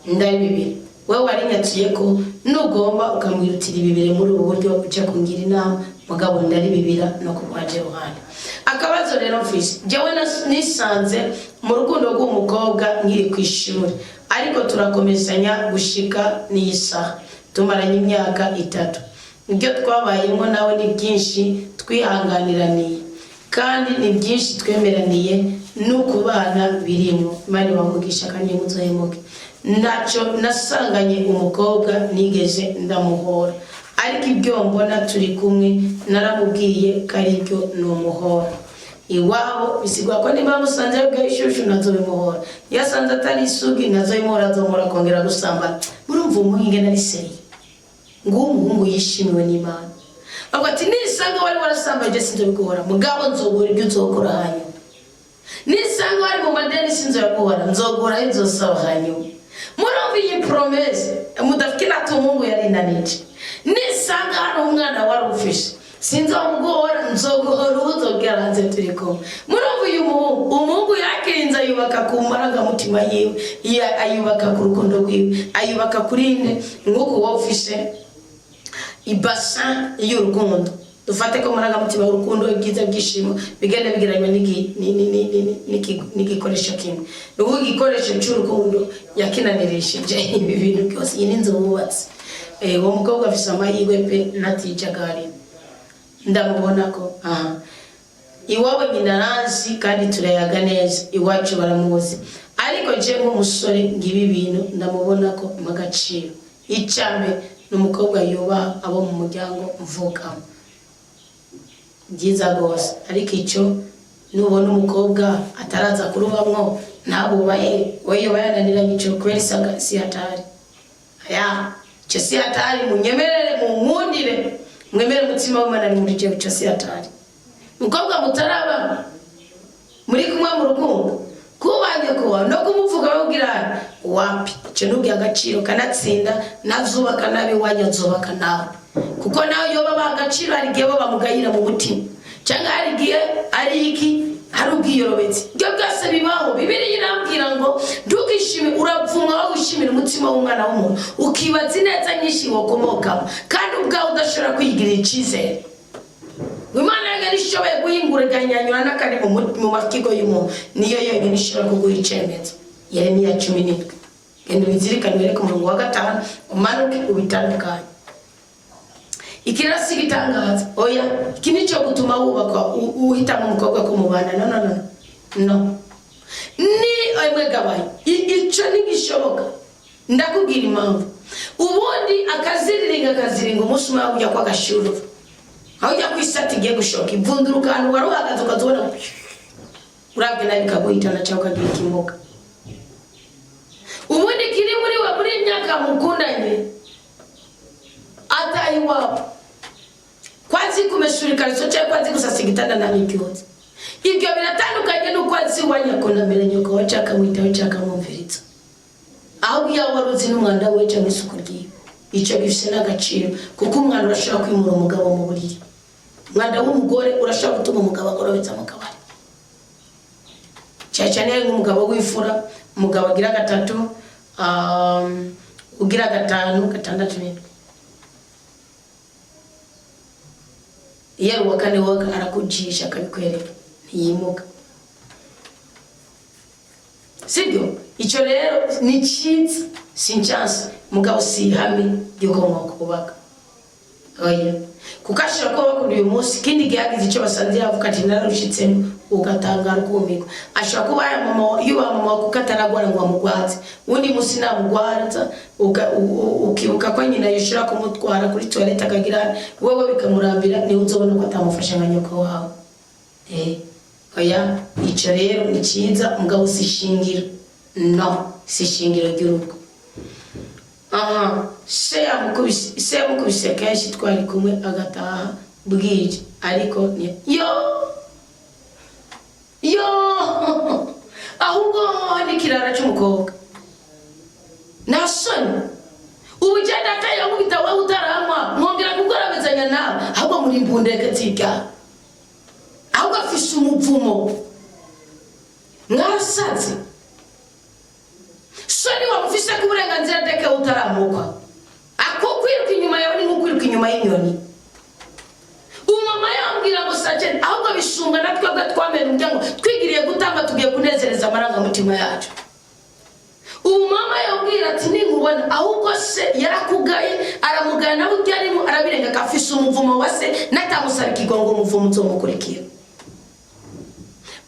ndaribibira. Wowe warinyatuye ko nugomba ukamwirutira ibibire muri ubu buryo ujya kungira inama, mugabo ndaribibira no kurwaje ruhande. Akabazo rero mfise jewe, nisanze mu rukundo rw'umukobwa nkiri ku ishuri, ariko turakomezanya gushika n'iyi saha, tumaranye imyaka 3. Ibyo twabayemo nawe ni byinshi twihanganiraniye, kandi ni byinshi twemeraniye n'ukubana birimo. Imana ibamugisha kandi muzohemuke. Ntacyo nasanganye umukobwa nigeze ndamuhora, ariko ibyo mbona turi kumwe naramubwiye ko ari byo ni umuhora. Iwabo bisigwa ko niba musanze yabwiye ishushu, nazo bimuhora. Iyo asanze atari isugi, nazo bimuhora, azomuhora akongera gusambana. Murumva umuhinge nari sérieux. Nguwo umuhungu yishimiwe n'Imana, avuga ati: "Nisanga wari warasambaye, sinzobiguhora, mugabo nzogura ibyo uzokora hanyuma. Nisanga wari mu madeni, sinzoyaguhora, nzogura ayo nzosaba hanyuma." Murumva iyi promesse mudafite natwe? Umuhungu yarinanije. "Nisanga hari umwana wari ufishe, sinzomuguhora, nzoguhora uwo nzobwira hanze turi kumwe." Murumva uyu muhungu? Umuhungu yakirinze, ayubaka ku marangamutima yiwe, ayubaka ku rukundo rwiwe, ayubaka kuri inde. Nk'uku wowe ufishe ibasa y'urukundo, dufate ko amarangamutima y'urukundo, ibyiza, byishimo bigenda bigereranywa n'igikoresho kimwe. Ni ukuvuga igikoresho cy'urukundo yakinanirishije ibi bintu byose. Iyi ni inzu wubatse. Uwo mukobwa afise amahirwe pe. Natijagari ndamubona ko aha iwabo nyina aranzi kandi turayaga neza, iwacu baramuzi. Ariko je nk'umusore, ngibi bintu ndamubona ko mu agaciro. Icambere ni umukobwa yubaha abo mu muryango mvukamo, byiza rwose. Ariko icyo nubona umukobwa ataraza kurubamwo ntabubahe, we yoba yananiranye. Icyo kubera isaga si hatari aya, icyo si hatari. Munyemerere, munkundire, mwemere umutima w'Imana ari muri jewe. Icyo si hatari. Umukobwa mutaraba muri kumwe mu rukundo, kubanye kuwa no kumuvuga babwira wapi, icyo ntubwiye agaciro. Kanatsinda ntazubaka nabi iwanyu, azubaka nawe, kuko nawe yoba baha agaciro, hari igihe bo bamugayira mu mutima, cyangwa hari igihe ari iki. Ari ubwiyorobetse. Ibyo byose bibaho. Bibiliya irambwira ngo ntukishime, uravumwa wowe wishimira umutima w'umwana w'umuntu, ukibaza ineza nyinshi wakomokamo kandi ubwawe udashobora kwigirira icyizere. Imana yonyine ishoboye guhingura, iganyanyura n'akari mu mafigo y'umuntu, niyo yonyine ishobora kuguha icyemezo. Yeremiya 17, genda ubizirikane, uhere ku murongo wa 5 umanuke ubitandukanye. Ikirasi gitangaza, oya, iki nicyo gutuma wubaka, uhitamo umukobwa kumubana. No, no, no, no, ni emwe gabaye, ico ntigishoboka. Ndakubwira impamvu. Ubundi akaziriringa, akaziringa umunsi umwe aho ujya kwa gashururu, aho ujya ku isati igiye gushoka ivunduruka, ahantu wari uhagaze ukazibona, urabwe nabi bikaguhitana cyangwa ukagira ikimuga. Ubundi kiri muri we, muri iyi myaka mukundanye, ataha iwabo kwazi kumesura ikariso cyangwa kwazi gusasa igitanda ntabikyoza. Ibyo biratandukanye n'uko azi wanyakonamira nyoko wacu, akamwitaho cyangwa akamwumviriza. Ahubwo iyo wari uzi n'umwanda we cyangwa isuku ryiwe, icyo gifite n'agaciro, kuko umwanda urashobora kwimura umugabo mu buriri. Umwanda w'umugore urashobora gutuma umugabo agorobetsa mu kabari, cyane cyane nk'umugabo w'imfura, umugabo agira gatatu, ugira gatanu, gatandatu, n'indwi. Iyo ari uwa kane wowe arakujisha, akabikwereka, ntiyimuka, sibyo? Icyo rero ni cyiza, si chance, mugabo si ihame ry'uko mwakubaka. Oya, kuko ashobora kuba bakunda uyu munsi, ikindi gihe hagize icyo basanze yavuga ati nararushitsemo, ugatangara, ukumirwa. Ashobora kuba ya mama, yubaha mama wawe kuko ataragwara ngo amugwaze. Uwundi munsi namugwaza, ukibuka ko nyina yishobora kumutwara kuri toilette, akagira wewe bikamurambira, niwe uzobona ko atamufasha nka nyoko wawe. Oya, icyo rero ni cyiza, mugabo si ishingiro. No si ishingiro ry'urugo. Aha se yamukubise, se yamukubise kenshi twari kumwe, agataha bwije, ariko ni yo yo, ahubwo ni ikirara cy'umukobwa, nta soni. Ubu ugenda akayakubita wowe utaranywa, mwongera kugarabizanya nawe, ahubwo muri mbundeke z'ibyaha, ahubwo afise umuvumo, mwarasaze. Soni wamufise ko uburenganzira deke utaramukwa, ako kwiruka inyuma yawe ni nko kwiruka inyuma y'inyoni. Umama yambwira ngo sajeni, ahubwo bishunga na twebwe twamena umuryango, twigiriye gutanga, tugiye kunezereza amarangamutima yacu. Ubu mama yambwira ati ninkubona, ahubwo se yarakugaye, aramugaya nawe ibyo arimo arabirenga, akafise umuvumo wa se. Natamusaba ikigongo, umuvumo uzomukurikira,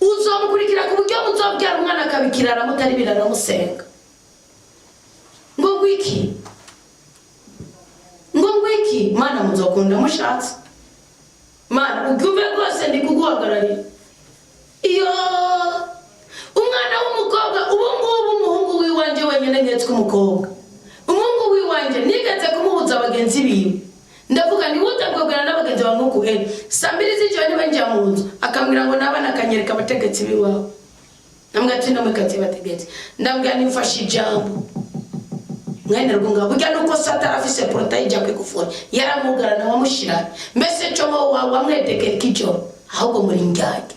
uzomukurikira ku buryo muzobyara umwana akabikirara mutari biraramusenga. Ngo ngwiki, ngo ngwiki, mana muzokunda mushatse, mana ubyumve rwose, ndi kuguhagararira. Iyo umwana w'umukobwa, ubu ngubu umuhungu w'iwanjye wenyine nketswe umukobwa, umuhungu w'iwanjye nigeze kumubuza bagenzi biwe. Ndavuga ni utabwabwira n'abagenzi bawe nk'uku saa 2 z'ijoro niba njya mu nzu, akambwira ngo nabana, akanyereka abategetsi b'iwabo. Ndamubwira ati namwe bategetsi, ndambwira nimfashe ijambo mwene rwunga burya nuko satara afise portail ijya kwigufura, yaramugarana wamushira mbese cyo ngo wamwedekera ikijoro. Ahubwo muri ndyarya,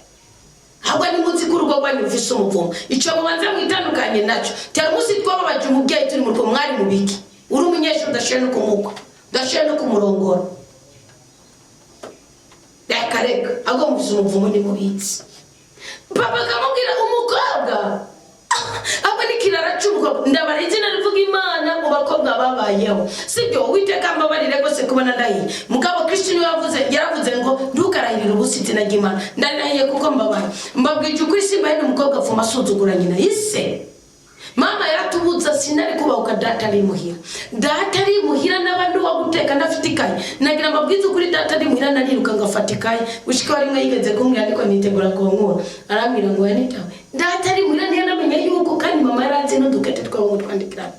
ahubwo nimuzi ko urugo rwanyu rufise umuvumo, icyo mubanza mwitandukanye nacyo. Tera umunsi twababaje umubyeyi turi mu rugo, mwari mu biki? Uri umunyeshuri, udashoboye no kumukwa, udashoboye no kumurongora. Reka reka, ahubwo mufise umuvumo ntimubitsi. Papa akamubwira umukobwa, ahubwo ni ikirara cy'umukobwa. Ndabara izina rivuga Imana mu bakobwa babayeho, sibyo? Uwiteka mbabarire rwose kubona ndahiye, mugabo Kristo niwe yavuze, yaravuze ngo ntukarahirire ubusa izina ry'Imana. Ndarirahiye kuko mbabaye, mbabwije ukuri, simbaye n'umukobwa apfuma asuzugura nyina ise. Mama yaratubuza, sinari kubahuka data ari muhira. Data ari muhira n'abandi wa guteka ndafite ikayi, nagira mbabwize ukuri, data ari muhira nariruka ngafata ikayi. Gushika rimwe yigeze kumbwira, ariko nitegura kunkura, arambwira ngo yanitawe. Data ari muhira ntiyanamenye yuko kandi mama yaranze n'udukete twabo ngo twandikirane.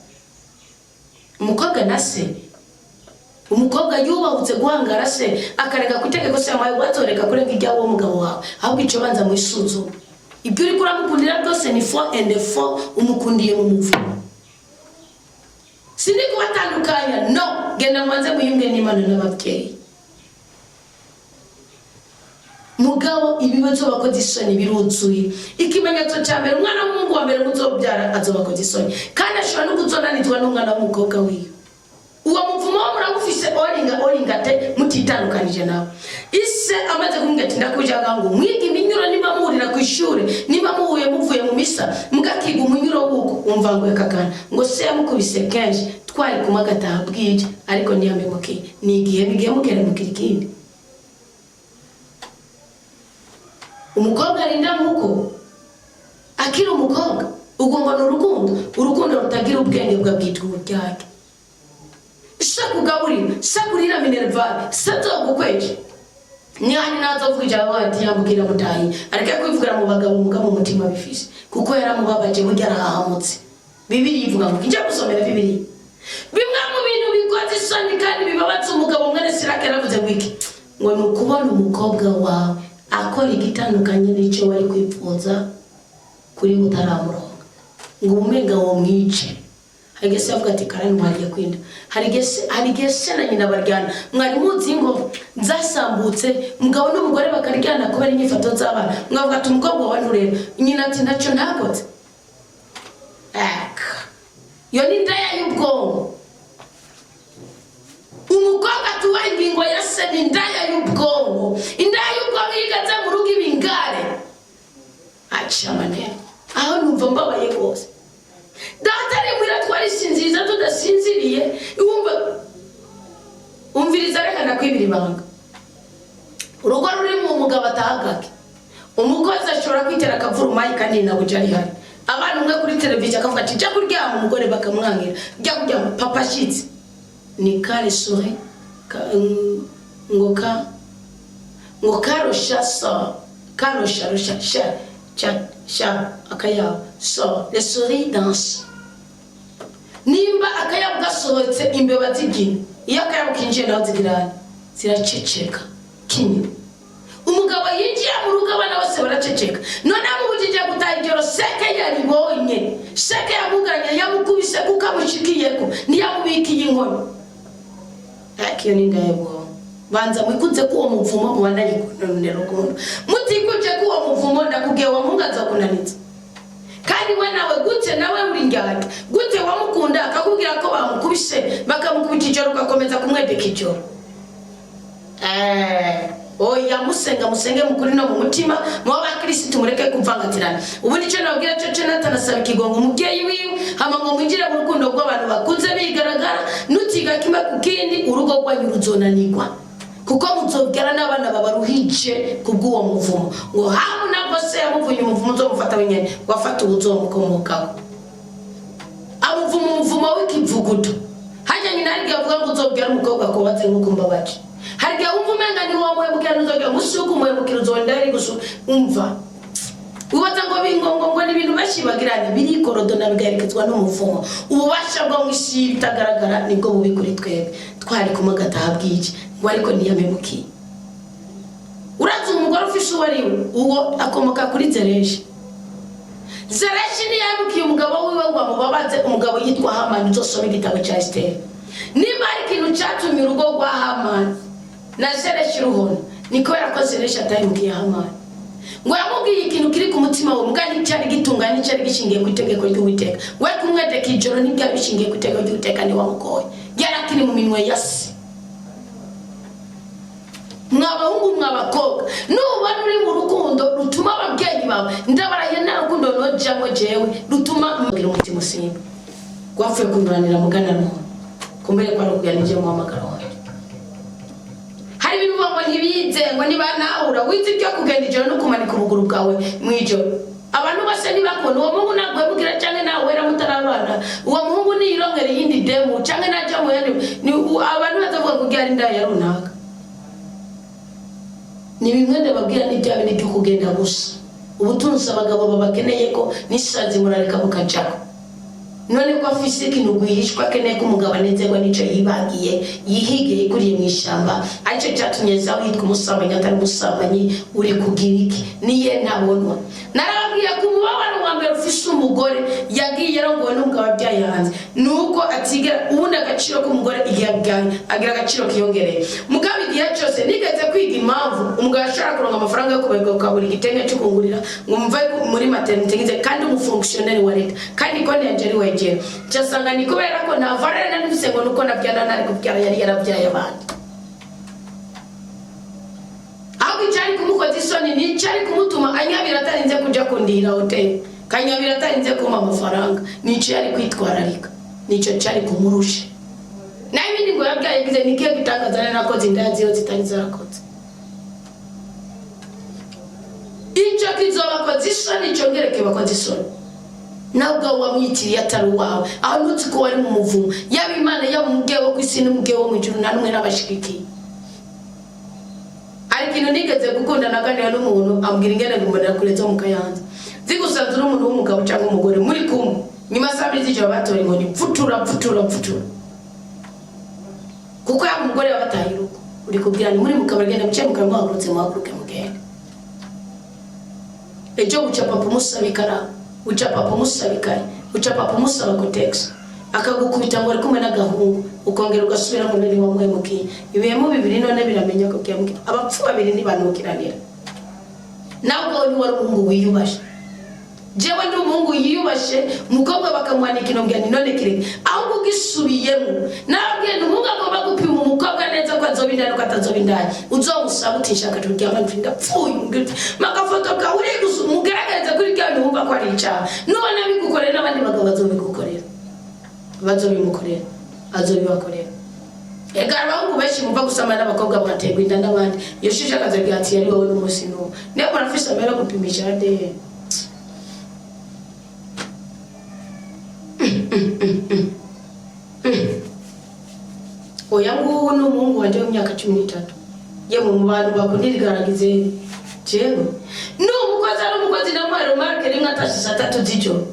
Umukobwa na se, umukobwa yubahutse guhangara se, akareka ku itegeko se yamuhaye, wazoreka kurenga ijyawo mugabo wawe. Ahubwo icyo banza mu isuzume, ibyo uri kuramukundira byose ni fo and fo, umukundiye mu muvumo. Sindi kubatandukanya, no genda mubanze muyunge n'Imana n'ababyeyi. Mugabo ibibazo bakoze isoni biruzuye. Ikimenyetso cya mbere, umwana w'umuhungu wa mbere muzobyara azobakoze isoni, kandi ashobora no kuzonanizwa n'umwana w'umukobwa wiwe. Uwo muvumo wo murawufise, oringa oringa te mutitandukanije nawe. Ise amaze kumubwira ati ndakujaga ngo mwiga iminyuro, nimba muhurira ku ishuri, nimba muhuye muvuye mu misa, mugakiga umunyuro wuko umva ngo kakana ngo se yamukubise kenshi, twari kumwe agataha bwije, ariko ntiyamemukiye. Ni igihe bigiye mukeremukira ikindi. Umukobwa arinda muko akiri umukobwa, ubwo ngo ni urukundo, urukundo rutagira ubwenge bwabwitwa uburyarya. Se kugaburira, se kurira minerval, se nzogukweje nihani nazovuga ijambo ati yambwira mutahi, areke kwivugira mu bagabo, mugabo umutima bifise kuko yaramubabaje. Burya arahahamutse. Bibiri ivuga ngo ijya gusomera Bibiri, bimwe mu bintu bikoze isoni kandi bibabaza umugabo, mwene Sirake yaravuze ngo iki? Ngo ni ukubona umukobwa wawe akora igitandukanye n'icyo wari kwipfuza kuri utaramuronga, ngo umenga wo mwice. Hari igihe se avuga ati karani mwagiye kwinda. Hari igihe se na nyina baryana. Mwari muzi ngo zasambutse, umugabo n'umugore bakaryana kubera inyifato z'abana. Mwavuga ati umukobwa wawe ntureba, nyina ati ntacyo ntakoze. Aka iyo ni indaya y'ubwonko. Umukobwa atubaha ingingo ya se ni indaya y'ubwonko. Indaya y'ubwonko iyo igeze mu rugo iba ingare, aca amaneno. Aho numva mbabaye rwose. Data ari muhira twarisinziriza tudasinziriye. Wumva, umviriza, reka ndakwibira ibanga. Urugo rurimo umugabo atahagake, umukozi ashobora kwitera akavurumayi kandi na buja ari hari, abana umwe kuri televiziyo, akavuga ati jya kuryama, umugore bakamwangira jya kuryama papa ashyitse. Ni kare sore ngo ka ngo karosha so karosha rusha sha cha sha akayabo so les souris danse. Nimba akayabo gasohotse imbeba zibyina, iyo akayabo kinjiye naho zigira ziraceceka. Kinya umugabo yinjiye mu rugo, abana bose baraceceka. None amubujije gutaha ijoro, seke yaribonye, seke yamuganye, yamukubise kuko amushikiyeko, ntiyamubikiye inkono. Ariko iyo ni indaya. Banza mwikuze ko uwo muvumo mubandanye kunonera urukundo. Mutikuje ko uwo muvumo, ndakubwiye, uwo muhungu azokunaniza. Kandi we nawe gute, nawe uri ndyarya gute? Wamukunda akakubwira ko bamukubise, bakamukubita ijoro, ugakomeza kumwedeka ijoro. Oya, musenga, musenge mukuri no mu mutima, muba abakirisitu, mureke kuvangatirana. Ubu nicyo nabwira cyo cyo natanasaba ikigongo umubyeyi wiwe, hama ngo mwinjire mu rukundo rw'abantu bakunze bigaragara. Nutiga kimwe ku kindi, urugo rwanyu ruzonanirwa, kuko muzobyara n'abana babaruhije kubw'uwo muvumo. Ngo hamu nabwo se yamuvunye umuvumo uzomufata wenyene, ngo afate uwuzomukomokaho, amuvuma umuvumo w'ikivuguto. Hajya nyina hari igihe avuga ngo uzobyara umukobwa akubatse nk'uko mbabaje. Hari igihe wumva umenga ntiwamuhemukira, ntuzogera umunsi wo kumuhemukira, uzonda ari gusa. Umva, ubaza ngo bingongo ngo ni ibintu benshi bagirana birikorodona bigaherekezwa n'umuvumo. Ububasha bwo mu isi bitagaragara nibwo bubi kuri twebwe. Twari kumwe agataha bwije, ngo ariko ntiyamemukiye. Urazi umugore ufise uwo ari we, uwo akomoka kuri Zereshi. Zereshi ntiyahemukiye umugabo wiwe ngo amubabaze. Umugabo yitwa Hamani, uzosoma igitabo cya Esiteri. Nimba hari ikintu cyatumye urugo rwa Hamani na Zereshi ruhona, ni kubera ko Zereshi atahemukiye Hamani. Ngo yamubwiye ikintu kiri ku mutima we, mbwa nticyari gitunganye, nticyari gishingiye ku itegeko ry'Uwiteka. We kumwedeka ijoro ntibyari bishingiye ku itegeko ry'Uwiteka, ntiwamugoye, yari akiri mu minwe ya se. Mwa bahungu, mwa bakobwa, nubona uri mu rukundo rutuma ababyeyi bawe, ndabaraye, nta rukundo nojamwo jewe rutuma mugira umutima usimba rwapfuye kunduranira mugana none kumbere kwa rukugana nije muhamagaro wanjye. Hari ibintu uvuga ngo ntibize, ngo nibanahura wize ibyo kugenda ijoro no kumanika ubuguru bwawe mu ijoro, abantu bose ntibakubona. Uwo muhungu nagwemukira canke nawera mutarabana, uwo muhungu niyirongera iyindi demu canke naja mu yandi, abantu bazavuga ngo ugira ari indaya runaka. Ni bimwe ndababwira, ni bya bindi byo kugenda gusa. Ubutunzi abagabo babakeneye ko n'isazi murareka bukajako. None ko afise ikintu rwihishwa, akeneye ko umugabo anezerwa n'ico yibagiye, yihigiye, yikuriye mu ishamba, aricyo cyatumye Ezawu yitwa umusambanyi atari umusambanyi. Uri kugira iki niye ntabonwa? Narababwiye ko umubabaro wa mbere ufise umugore yagiye yarongowe n'umugabo abyara. Yabyaye hanze, nuko atigera ubundi agaciro k'umugore igihe abyaye agira agaciro kiyongereye. Mugabo igihe cyose nigeze kwiga impamvu umugabo ashobora kuronka amafaranga yo kuberwa ukabura igitenge cyo kungurira ngo mve muri maternité ngize, kandi umufonctionnaire wa leta, kandi konti yanje ari wegera, nsanga ni kubera ko nta valeur nari mfise, ngo nuko nabyara nari kubyara yari yarabyaye abandi. Ahubwo icyari kumukoza isoni ni icyari kumutuma anyabira atarinze kuja kundihira hoteli, kanyabira atarinze kumpa amafaranga. Nicyo yari kwitwararika, nicyo cyari kumurusha. Naho ibindi ngo yabyaye gize ni ikihe gitangaza? Nari nakoze inda ziyo zitari zarakoze. Icyo kizobakoza isoni, cyongere kibakoza isoni. Nawe ubwawe wamwitiriye atari uwawe, aho ntutsi ko wari mu muvumo. Yaba Imana, yaba umubyeyi wo ku isi n'umubyeyi wo mu ijuru, nta n'umwe n'abashigikiye. Hari ikintu nigeze gukunda, naganira n'umuntu ambwira ingene mbonera kure zo mu Kayanza zigusanze uri umuntu w'umugabo cyangwa umugore muri kumwe, nyuma saa 2 z'ijoro batora inkoni, pfutura, pfutura, pfutura, kuko yaba umugore yabataye urugo. Uri kubwira ni muri mu kabari, genda muce mu kabari, muhagurutse muhaguruke mugende. Ejo buca papa umusaba ikaramu, buca papa umusaba ikaye, buca papa umusaba Kotex, akagukubita ngo ari kumwe n'agahungu, ukongera ugasubira ngo none wamuhemukiye. Ibihemu bibiri none biramenya ko byamukiye. Abapfu babiri ntibanukiranira. Nawe ubwawe ntiwari umuhungu wiyubashe. Jewe ndi umuhungu yiyubashe, umukobwa bakamuhanika intombya nti none kireke, ahubwo ugisubiyemo. Nababwiye nti umuhungu agomba gupima umukobwa neza ko azoba indaya nuko atazoba indaya. Uzomusaba uti nshaka turyama, nti ndapfuye, umbwira uti magafoto kawe uri gusa, umugaragarize kuri bya bintu wumva ko ari icyaha. Nubona bigukorera, n'abandi bagabo bazobigukorera, bazobimukorera, azobibakorera. Ega abahungu benshi mumva gusama n'abakobwa bagaterwa inda n'abandi, iyo shije akazabwira ati yari wowe n'umunsi n'uwo. Niyo murafise amahera yo gupimisha ADN. Oya, ngubu ni umuhungu wanje w'imyaka 13. Yemwe, mu bantu bakunda irigaragaze, jewe ni umukozi, ari umukozi. Namuhaye remarque rimwe atashe saa 3 z'ijoro,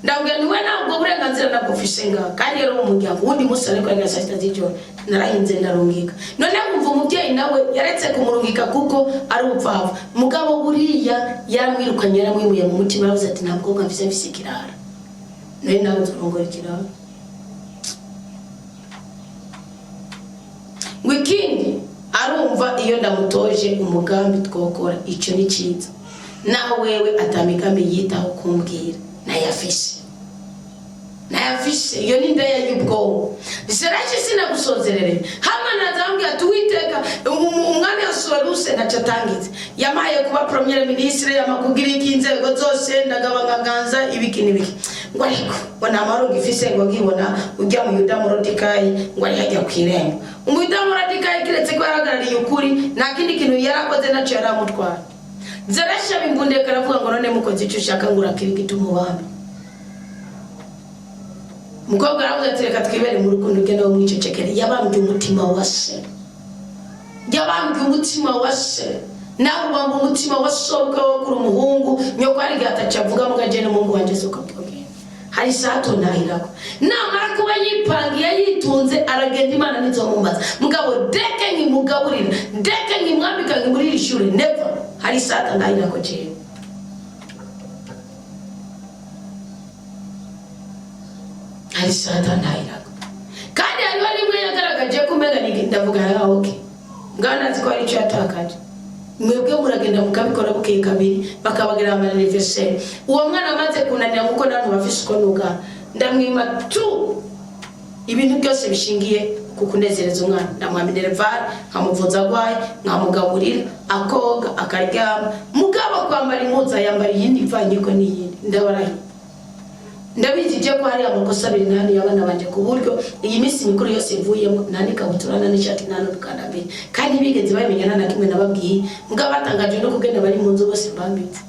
ndabwira ni we ntabwo burenganzira ntabwo ufise ngaha, kandi rero mu muryango. Uwundi munsi ariko yagera saa 6 z'ijoro, narahinze ndarungika. None wumva umubyeyi nawe yaretse kumurungika kuko ari ubupfapfa. Mugabo buriya yaramwirukanye, yaramwimuye mu mutima, yaravuze ati nta mukobwa mfise, mfise ikirara. Nari nawe nzorongora ikirara. Ngo ikindi arumva iyo ndamutoje umugambi twokora, icyo ni cyiza. Naho wewe atamigambi yitaho kumbwira, nayafise, nayafise. Iyo ni indaya y'ubwonko. Zerashi sinagusozerere hama nazambwira ati Uwiteka umwami Asuweruse ntaco atangize, yamaye kuba premier ministre, yamakugira iki inzego zose, ndagaba nkaganza ibiki n'ibiki. Ngo ariko ngo nta mahoro ngifise, ngo nkibona ujya mu Yuda Morodekayi ngo ari hajya kw'irembo. Umuyuda Morodekayi, kiretse ko yarahagarariye ukuri, nta kindi kintu yarakoze naco yaramutwara. Zerashi abimbundeka, aravuga ngo none mukoze icyo ushaka, ngo urakirigita umubambi. Umukobwa aravuga ati reka twibere mu rukundo, ugende wo mwicecekere. Yabambye umutima wa se, yabambye umutima wa se. Nawe ubamba umutima wa sobwa wo kuri umuhungu. Nyoko hari igihe ataca avuga mbwa jene umuhungu wanje suko byogenda. Hari isaha atontahirako, namara kuba yipangiye yitunze aragenda, Imana nizomumbaza. Mugabo deke nkimugaburira, deke nkimwambika, nkimurira ishure, never. Hari isaha atantahirako jewe. Hari isaha atantahirako. Kandi hariho rimwe yagaragaje ko umenga ni ndavuga ya okay, ngaho nazi ko hari icyo yatakaje. Mwebwe muragenda mukabikora bukeye kabiri, bakabagira ama anniversaire. Uwo mwana amaze kunanira, nkuko n'abantu bafise uko nuga, ndamwima tu ibintu byose bishingiye ku kunezereza umwana. Ndamuha minerval, nkamuvuza agwaye, nkamugaburira, akoga, akaryama. Mugabo kwambara impuzu yambara iyindi ivanyeko n'iyindi. Ndabarahiye, ndabizi je ko hari amakosa abiri nani y'abana banje, ku buryo iyi minsi mikuru yose ivuyemo nta n'ikabutura, nta n'ishati, nta n'udukandambiri, kandi bigeze babimenya nta na kimwe nababwiye. Mugabo batangaje no kugenda bari mu nzu bose mbambitse,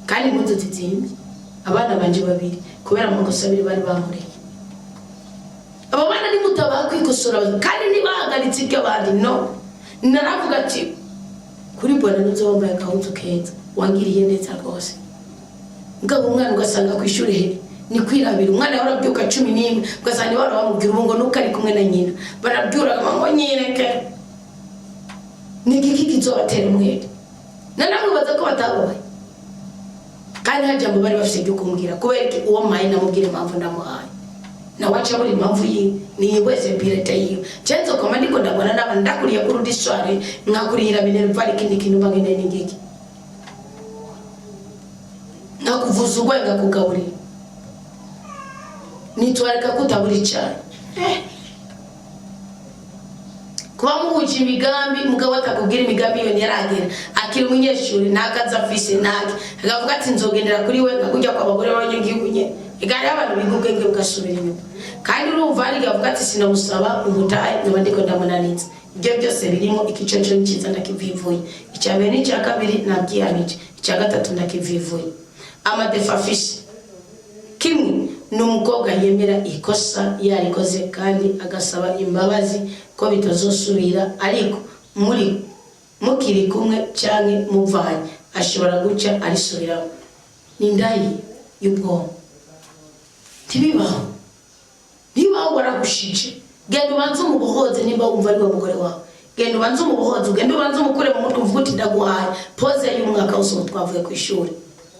kandi impuzu zizimbye, abana banje babiri, kubera amakosa abiri bari bankoreye. Abo bana nimutabaha kwikosora, kandi ntibahagaritse ibyo abandi no naravuga ati kuri bona nuzo wambaye agahuzu keza, wangiriye neza rwose. Mugabo umwana ugasanga ku ishuri he ni kwirabira. Umwana yahora abyuka 11, ugasanga ni bamubwira ubu ngo nuko ari kumwe na nyina, barabyura ngo nyireke. Ni igiki kizobatera umwete? Nanamwibaza ko batababaye, kandi nta jambo bari bafite ryo kumbwira. Kubera iki? Uwo mpaye ndamubwira impamvu ndamuhaye. Nawe aca buri impamvu yiwe, niyihweze bulletin yiwe. Je nzokoma ndiko ndabona n'abantu ndakuriye kuri udisware, nkakurihira minerval. Ikindi kintu mba nkeneye ni ngiki? Nkakuvuza urwaye, nkakugaburira, nitwareka kutabura icyayi. Kuba muhuje imigambi, mugabo atakubwira imigambi iyo ntiyaragera, akiri umunyeshuri, nta kazi afise, ntake akavuga ati nzogendera kuri we, nka kujya kwa bagore b'abanyagihugu nyene. Ega hariho abantu biga ubwenge bugasubira inyuma, kandi urumva hari igihe avuga ati sinamusaba umutahe, nkaba ndiko ndamunanitsa. Ibyo byose birimo. Ikico cyo ni cyiza, ndakivivuye. Icya mbere n'icya kabiri nabyihanije, icya gatatu ndakivivuye. Ama défauts afise, kimwe ni umukobwa yemera ikosa yarikoze kandi agasaba imbabazi ko bitazosubira, ariko muri mukiri kumwe cyangwa muvanye ashobora guca arisubiramo. Ni indayi y'ubwonko. Ntibibaho, ntibibaho. Waragushije, genda ubanze umubohoze. Nimba wumva ari we mugore wawe, genda ubanze umubohoze, ugende ubanze umukure mu mutwe, uvuge uti ndaguhaye pause y'umwaka wose, ubu twavuye ku ishuri,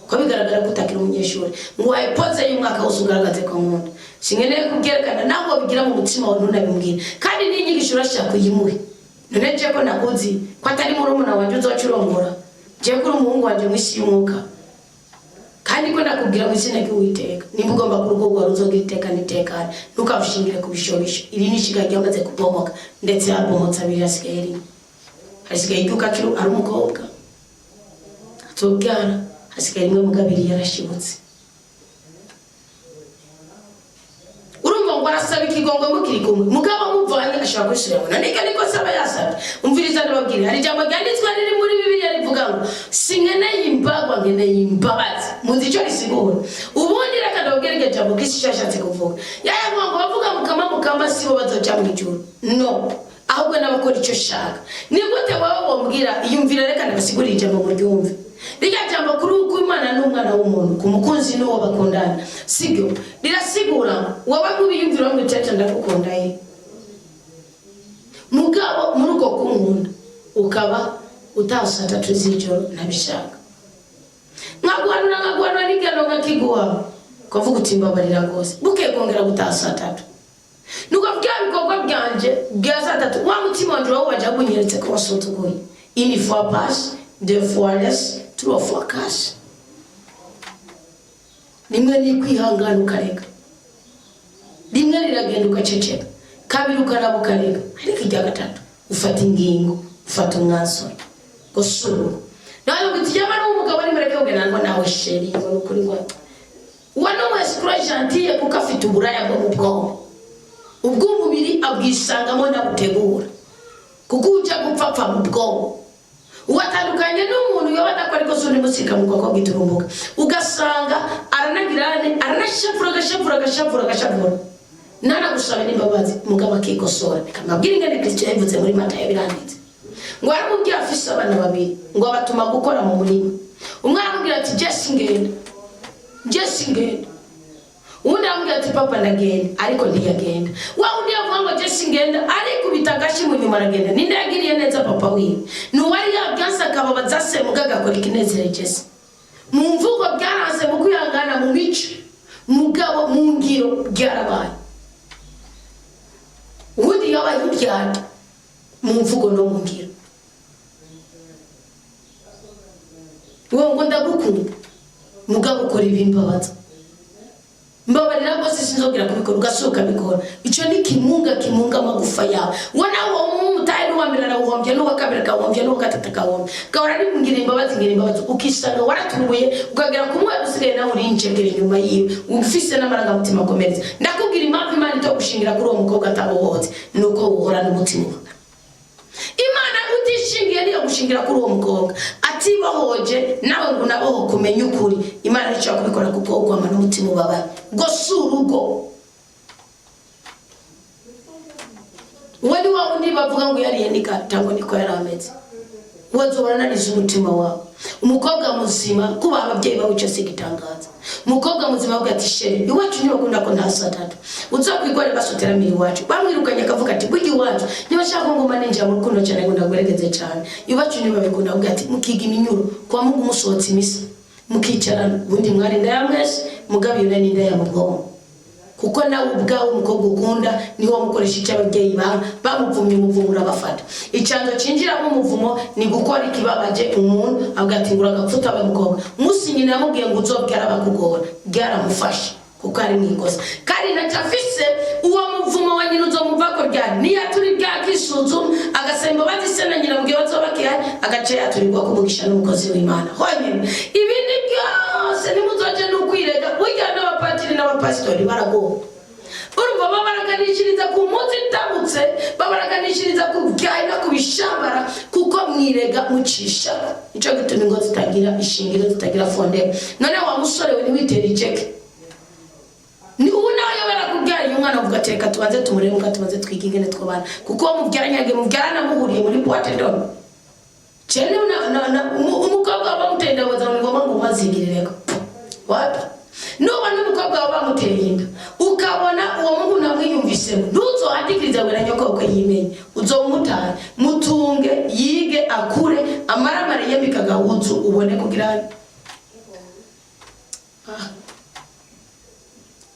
ko bigaragara ko utakiri umunyeshuri, nguhaye pause y'umwaka wose, ugaragaze ko nkunda. Sinkeneye kubyerekana, nawe wabigira mu mutima wawe, ntunabimubwire. Kandi n'inyigisho urashaka uyimuhe. None je ko nakuzi ko atari murumuna wanje uzoca urongora, je ko uri umuhungu wanje mu isi y'umwuka, kandi ko nakubwira mu izina ry'Uwiteka, nimba ugomba ku rugo rwawe uzogira iteka n'itekane, ntukabushingire ku bishobisho. Iri ni ishiga ryamaze kubomoka, ndetse habomotse abiri, hasigaye rimwe. Hasigaye iryuka akiri ari umukobwa azobyara, hasigaye rimwe, mugabiri yarashibutse. Urumva ngo arasaba ikigongo mukiri kumwe, mugabo muvanye ashobora kwisubiramo. None niko saba yasabye. Umviriza ndababwira, hari ijambo ryanditswe riri muri Bibiliya rivuga ngo sinkeneye imbagwa, nkeneye imbabazi. Muzi icyo risigura? Ubundi reka ndababwire iryo jambo Kristo icyo yashatse kuvuga. Yayavuga ngo bavuga "Mukama, Mukama" sibo bazoja mu ijuru, no ahubwo n'abakora icyo shaka. Ni gute wowe wombwira? Iyumvira, reka ndabasigurira ijambo muryumve. Rirya jambo kuri uko Imana n'umwana w'umuntu, ku mukunzi n'uwo bakundana, sibyo rirasigura? Wowe nk'ubiyumvira ngo itete ndagukunda ye, mugabo muri uko kunkunda ukaba utaha saa 3 z'ijoro ntabishaka, nkaguhanura, nkaguhanura n'igihano nkakiguha, ukavuga uti mbabarira rwose, bukeye kongera gutaha saa 3, nuko bya bikorwa byanje bya saa 3, wa mutima wanje urawubaje, gunyeretse ko wasuzuguye. Une fois passe, deux fois laisse, trois fois casse. Rimwe ni kwihangana ukareka, rimwe riragenda ugaceceka, kabiri ukaraba ukareka, ariko irya gatatu ufata ingingo, ufata umwanzuro ngo sura nawe ngo uti yaba ari umugabo nimureke kugenda ngo nawe chéri, ngo ni ukuri, ngo uwo ni umu escroc gentil, kuko afite uburaya bwo mu bwonko, ubw'umubiri abwisangamo ndabutegura, kuko ujya gupfa apfa mu bwonko. Uwatandukanye n'umuntu yoba adakora ikosa, undi musirika mu bwoko bw'iturumbuka, ugasanga aranagirane, aranashavura, agashavura, agashavura, agashavura, ntanagusaba n'imbabazi, mugabo akikosora. Reka mbabwire ingene Kristo yabivuze muri Matayo, biranditse. Ngo aramubwira, afise abana babiri, ngo abatuma gukora mu murima. Umwe aramubwira ati je singenda, je singenda. Uwundi aramubwira ati papa, ndagenda, ariko ntiyagenda. Wa wundi yavuga ngo je singenda, arikubita agashi, mu nyuma aragenda. Ninde yagiriye neza papa wiwe? Ni uwari yabyanse, akababaza se, muga agakora ikinezereje se. Mu mvugo byaranse, mu kwihangana, mu mico, mugabo mu ngiro byarabaye. Ubundi yabaye indyarya mu mvugo no mu ngiro. Wowe ngo ndagukunda, mugabo ukora ibimbabaza, mbabarira rwose, sinzongera kubikora, ugasohoka bikora. Icyo ni kimunga, kimunga amagufa yawe. Ngo nawe umutahe, n'uwa mbere arawuhombya, n'uwa kabiri akawuhombya, n'uwa gatatu akawuhombya, gahora ari ngira imbabazi, ngira imbabazi, ukisanga waraturuye, ukagera ku mwe usigaye nawe urinjegera inyuma yiwe, ufise n'amarangamutima akomeretse. Ndakubwira impamvu Imana itogushingira kuri uwo mukobwa atabohotse, ni uko uhorana umutima ubaga. Imana utishingiye niyo gushingira kuri uwo mukobwa atibohoje, nawe ngo unaboho kumenya ukuri. Imana ntishobora kubikora, kuko ugwama n'umutima ubabaye ngo si urugo. Uwo ni wa wundi bavuga ngo yariye nikata, ngo niko yari ameze. Wowe urananiza umutima wawe. Umukobwa muzima, kubaha ababyeyi bawe icyo si igitangaza. Umukobwa muzima avuga ati chéri, iwacu ntibakunda ko nta saa 3, uzokwigore basoteramira iwacu. Bamwirukanye, akavuga ati burya iwacu ntibashaka ko nguma ninjira mu rukundo cyane, ngo ndaguregeze cyane, iwacu ntibabikunda. Avuga ati mukiga iminyuro kwa Mungu, musohotse imisa, mukicarana, ubundi mwari indaya mwese, mugabo iyo ni indaya mu bwonko. Kuko nawe ubwawe umukobwa ukunda niwo wamukoresha icyo ababyeyi bamuvumye, umuvumo urabafata. Icyanzo cinjiramo umuvumo ni gukora ikibabaje umuntu, avuga ati ngura agapfuta we mukobwa. Umunsi nyina yamubwiye ngo uzobyara bakugora, byaramufashe kuko ari mu ikosa, kandi ntacyo afise. Uwo muvumo wa nyina uzomuvako ryari? Niyatura ibyaha, akisuzuma, agasaba imbabazi se na nyina, mubwiye bazoba bakihari, agace yaturirwa kumugisha n'umukozi w'Imana honyine. Ibindi byose nimuzoje n'ukwirega. Burya n'abapatiri n'abapasitori baragowe. Urumva, babaraganishiriza ku munsi itabutse, babaraganishiriza ku byayi no ku bishambara, kuko mwirega mucisha. Nicyo gituma ingo zitagira ishingiro, zitagira fondement. None wa musore we, ntiwitere iceke. Ni ubu nawe yaba yarakubyariye umwana, avuga ati reka tubanze tumurebe, muka tubanze twige ingene twabana, kuko uwo mubyaranye yagiye mubyarana muhuriye muri boîte de nuit. Cyane umukobwa bamuteye inda, baza ngo ngomba ngo umazigirireko wapi. Nubona umukobwa wawe bamuteye inda, ukabona uwo muhungu ntamwiyumvisemo, ntuzohandikirize ngo na nyoko yimenye, uzomutaye. Mutunge, yige, akure, amaramare, yiyambike agahuzu, ubone kugira. Ah.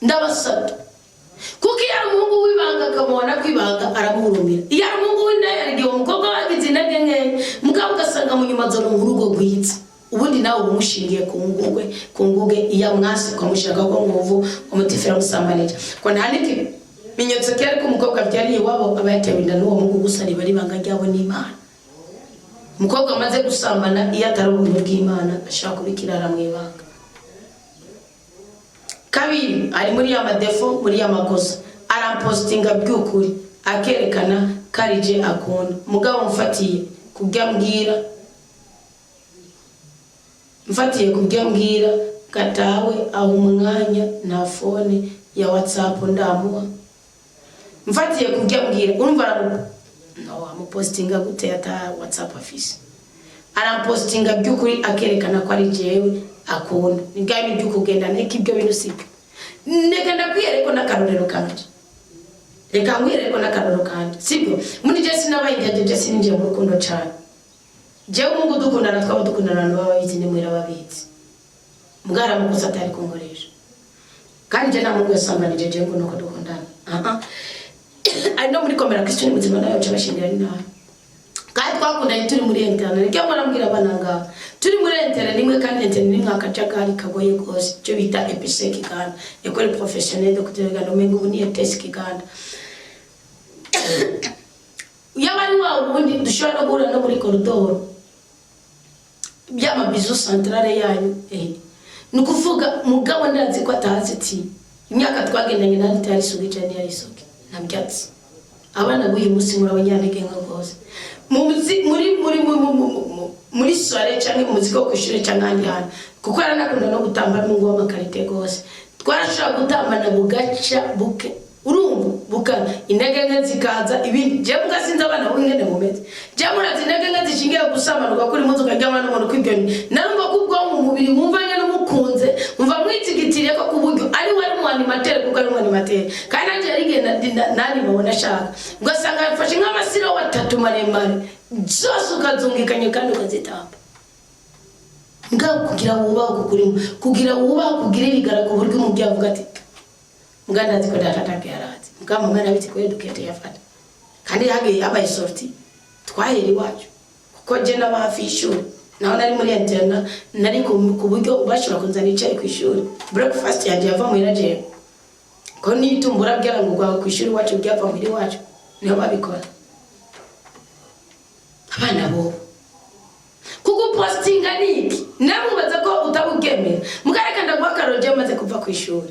Ndabasabye, kuko iyo ari umuhungu w'ibanga akamubona ko ibanga, aramuhurumira. Iyo ari umuhungu w'indaya, igihe uwo mukobwa wagize intege nkeya, mugabo ugasanga mu nyuma azoronka urugo rwiza. Ubundi nawe uba umushingiye ku nguge, ku nguge. Iyo amwasi ukamushaka ko nguvu umutifera amusambanije, ko nta n'ikimenyetso kera ko umukobwa abyariye iwabo aba yatewe inda n'uwo muhungu, gusa riba ari ibanga ryabo n'Imana. Umukobwa amaze gusambana, iyo atari ubuntu bw'Imana, ashobora kuba ikirara mu ibanga. Kabiri, ari muri ya ma défauts, muri ya makosa, arampositinga by'ukuri, akerekana ko ari je akunda. Mugabo mfatiye kubyo ambwira, mfatiye kubyo ambwira gatawe aho umwanya, nta phone ya WhatsApp ndamuha. Mfatiye kubyo ambwira, urumva, aramu no amupositinga gute ata WhatsApp afise? Arampositinga by'ukuri, akerekana ko ari jewe akunda. Ni bwa bintu by'ukugenda neka, ibyo bintu sibyo. Neka ndakwiyereko n'akarorero kanje, reka nkwiyereko n'akarorero kanje, sibyo? Muri je sinabaye injyajye, je sininjiye mu rukundo cane. Jewe umuhungu dukundana, twaba dukundana, abantu baba babizi, nimwira babizi. Mbwaramukosa atari kunkoresha, kandi je nta muhungu yasambanije jewe ngo nuko dukundana. Aha ari no muri komera Kristo ni muzima, nawe baca bashingira ari nabi. Kandi twakundanye turi muri internat. Nibyo murambwira abana ngaha, turi muri internat nimwe, kandi internat nimwe akajagari kagoye rwose, icyo bita EPC Kiganda, École Professionnelle de Kutegana, umenga ubu ni ETS Kiganda. Yaba ari wa wundi dushobora no guhura no muri koridoro, byaba bizu centrale yanyu, ni ukuvuga. Mugabo ndazi ko atazi ati imyaka twagendanye nari itari isugi cyane, ntiyari isugi nta byatsi. Abana b'uyu munsi muri abanyantege nka rwose. Muri muri muri soirée cyangwa mu muziki wo ku ishuri cyangwa ahandi hantu, kuko yaranakunda no gutamba n'umuhungu w'ama qualité rwose, twarashobora gutambana bugaca buke, urumva, buka intege nke zikaza. Ibindi jewe mbwa sinzi abana b'ingene mumeze. Jewe murazi intege nke zishingiye gusambana, ugakora impuzu ukaryama n'umuntu kw'ibyo. Narumva ko ubwonko, umubiri wumva nyene umukunze, umva mwitsigitiriye ko ku buryo ari we ari umu animateur, kuko ari umu animateur. Kandi nanjye yari igihe nani mubona ashaka, ugasanga yafashe nk'amasiro atatu maremare zose ukazungikanye kandi ukazitamba. Mbwa kugira wubahe kukurimo, kugira wubahe, kugira ibigara ku buryo umubyeyi avuga ati mbwa ndazi ko data atabyo yarazi, mbwa mama yarabitse ko dukete yafata. Kandi hagiye yabaye sortie, twahera iwacu, kuko je naba hafi y'ishuri, naho nari muri internat, nari ku buryo bashobora kunzana icyayi ku ishuri. Breakfast yanjye yava muhira jewe, ko n'ibitumbura byarangurwa ku ishuri iwacu, byava muhira iwacu, niho babikora. Abana bobo kugupositinga ni iki? Namubaza ko utabugemera. Mukareka ndaguha akarorero. Jewe maze kuva ku ishuri,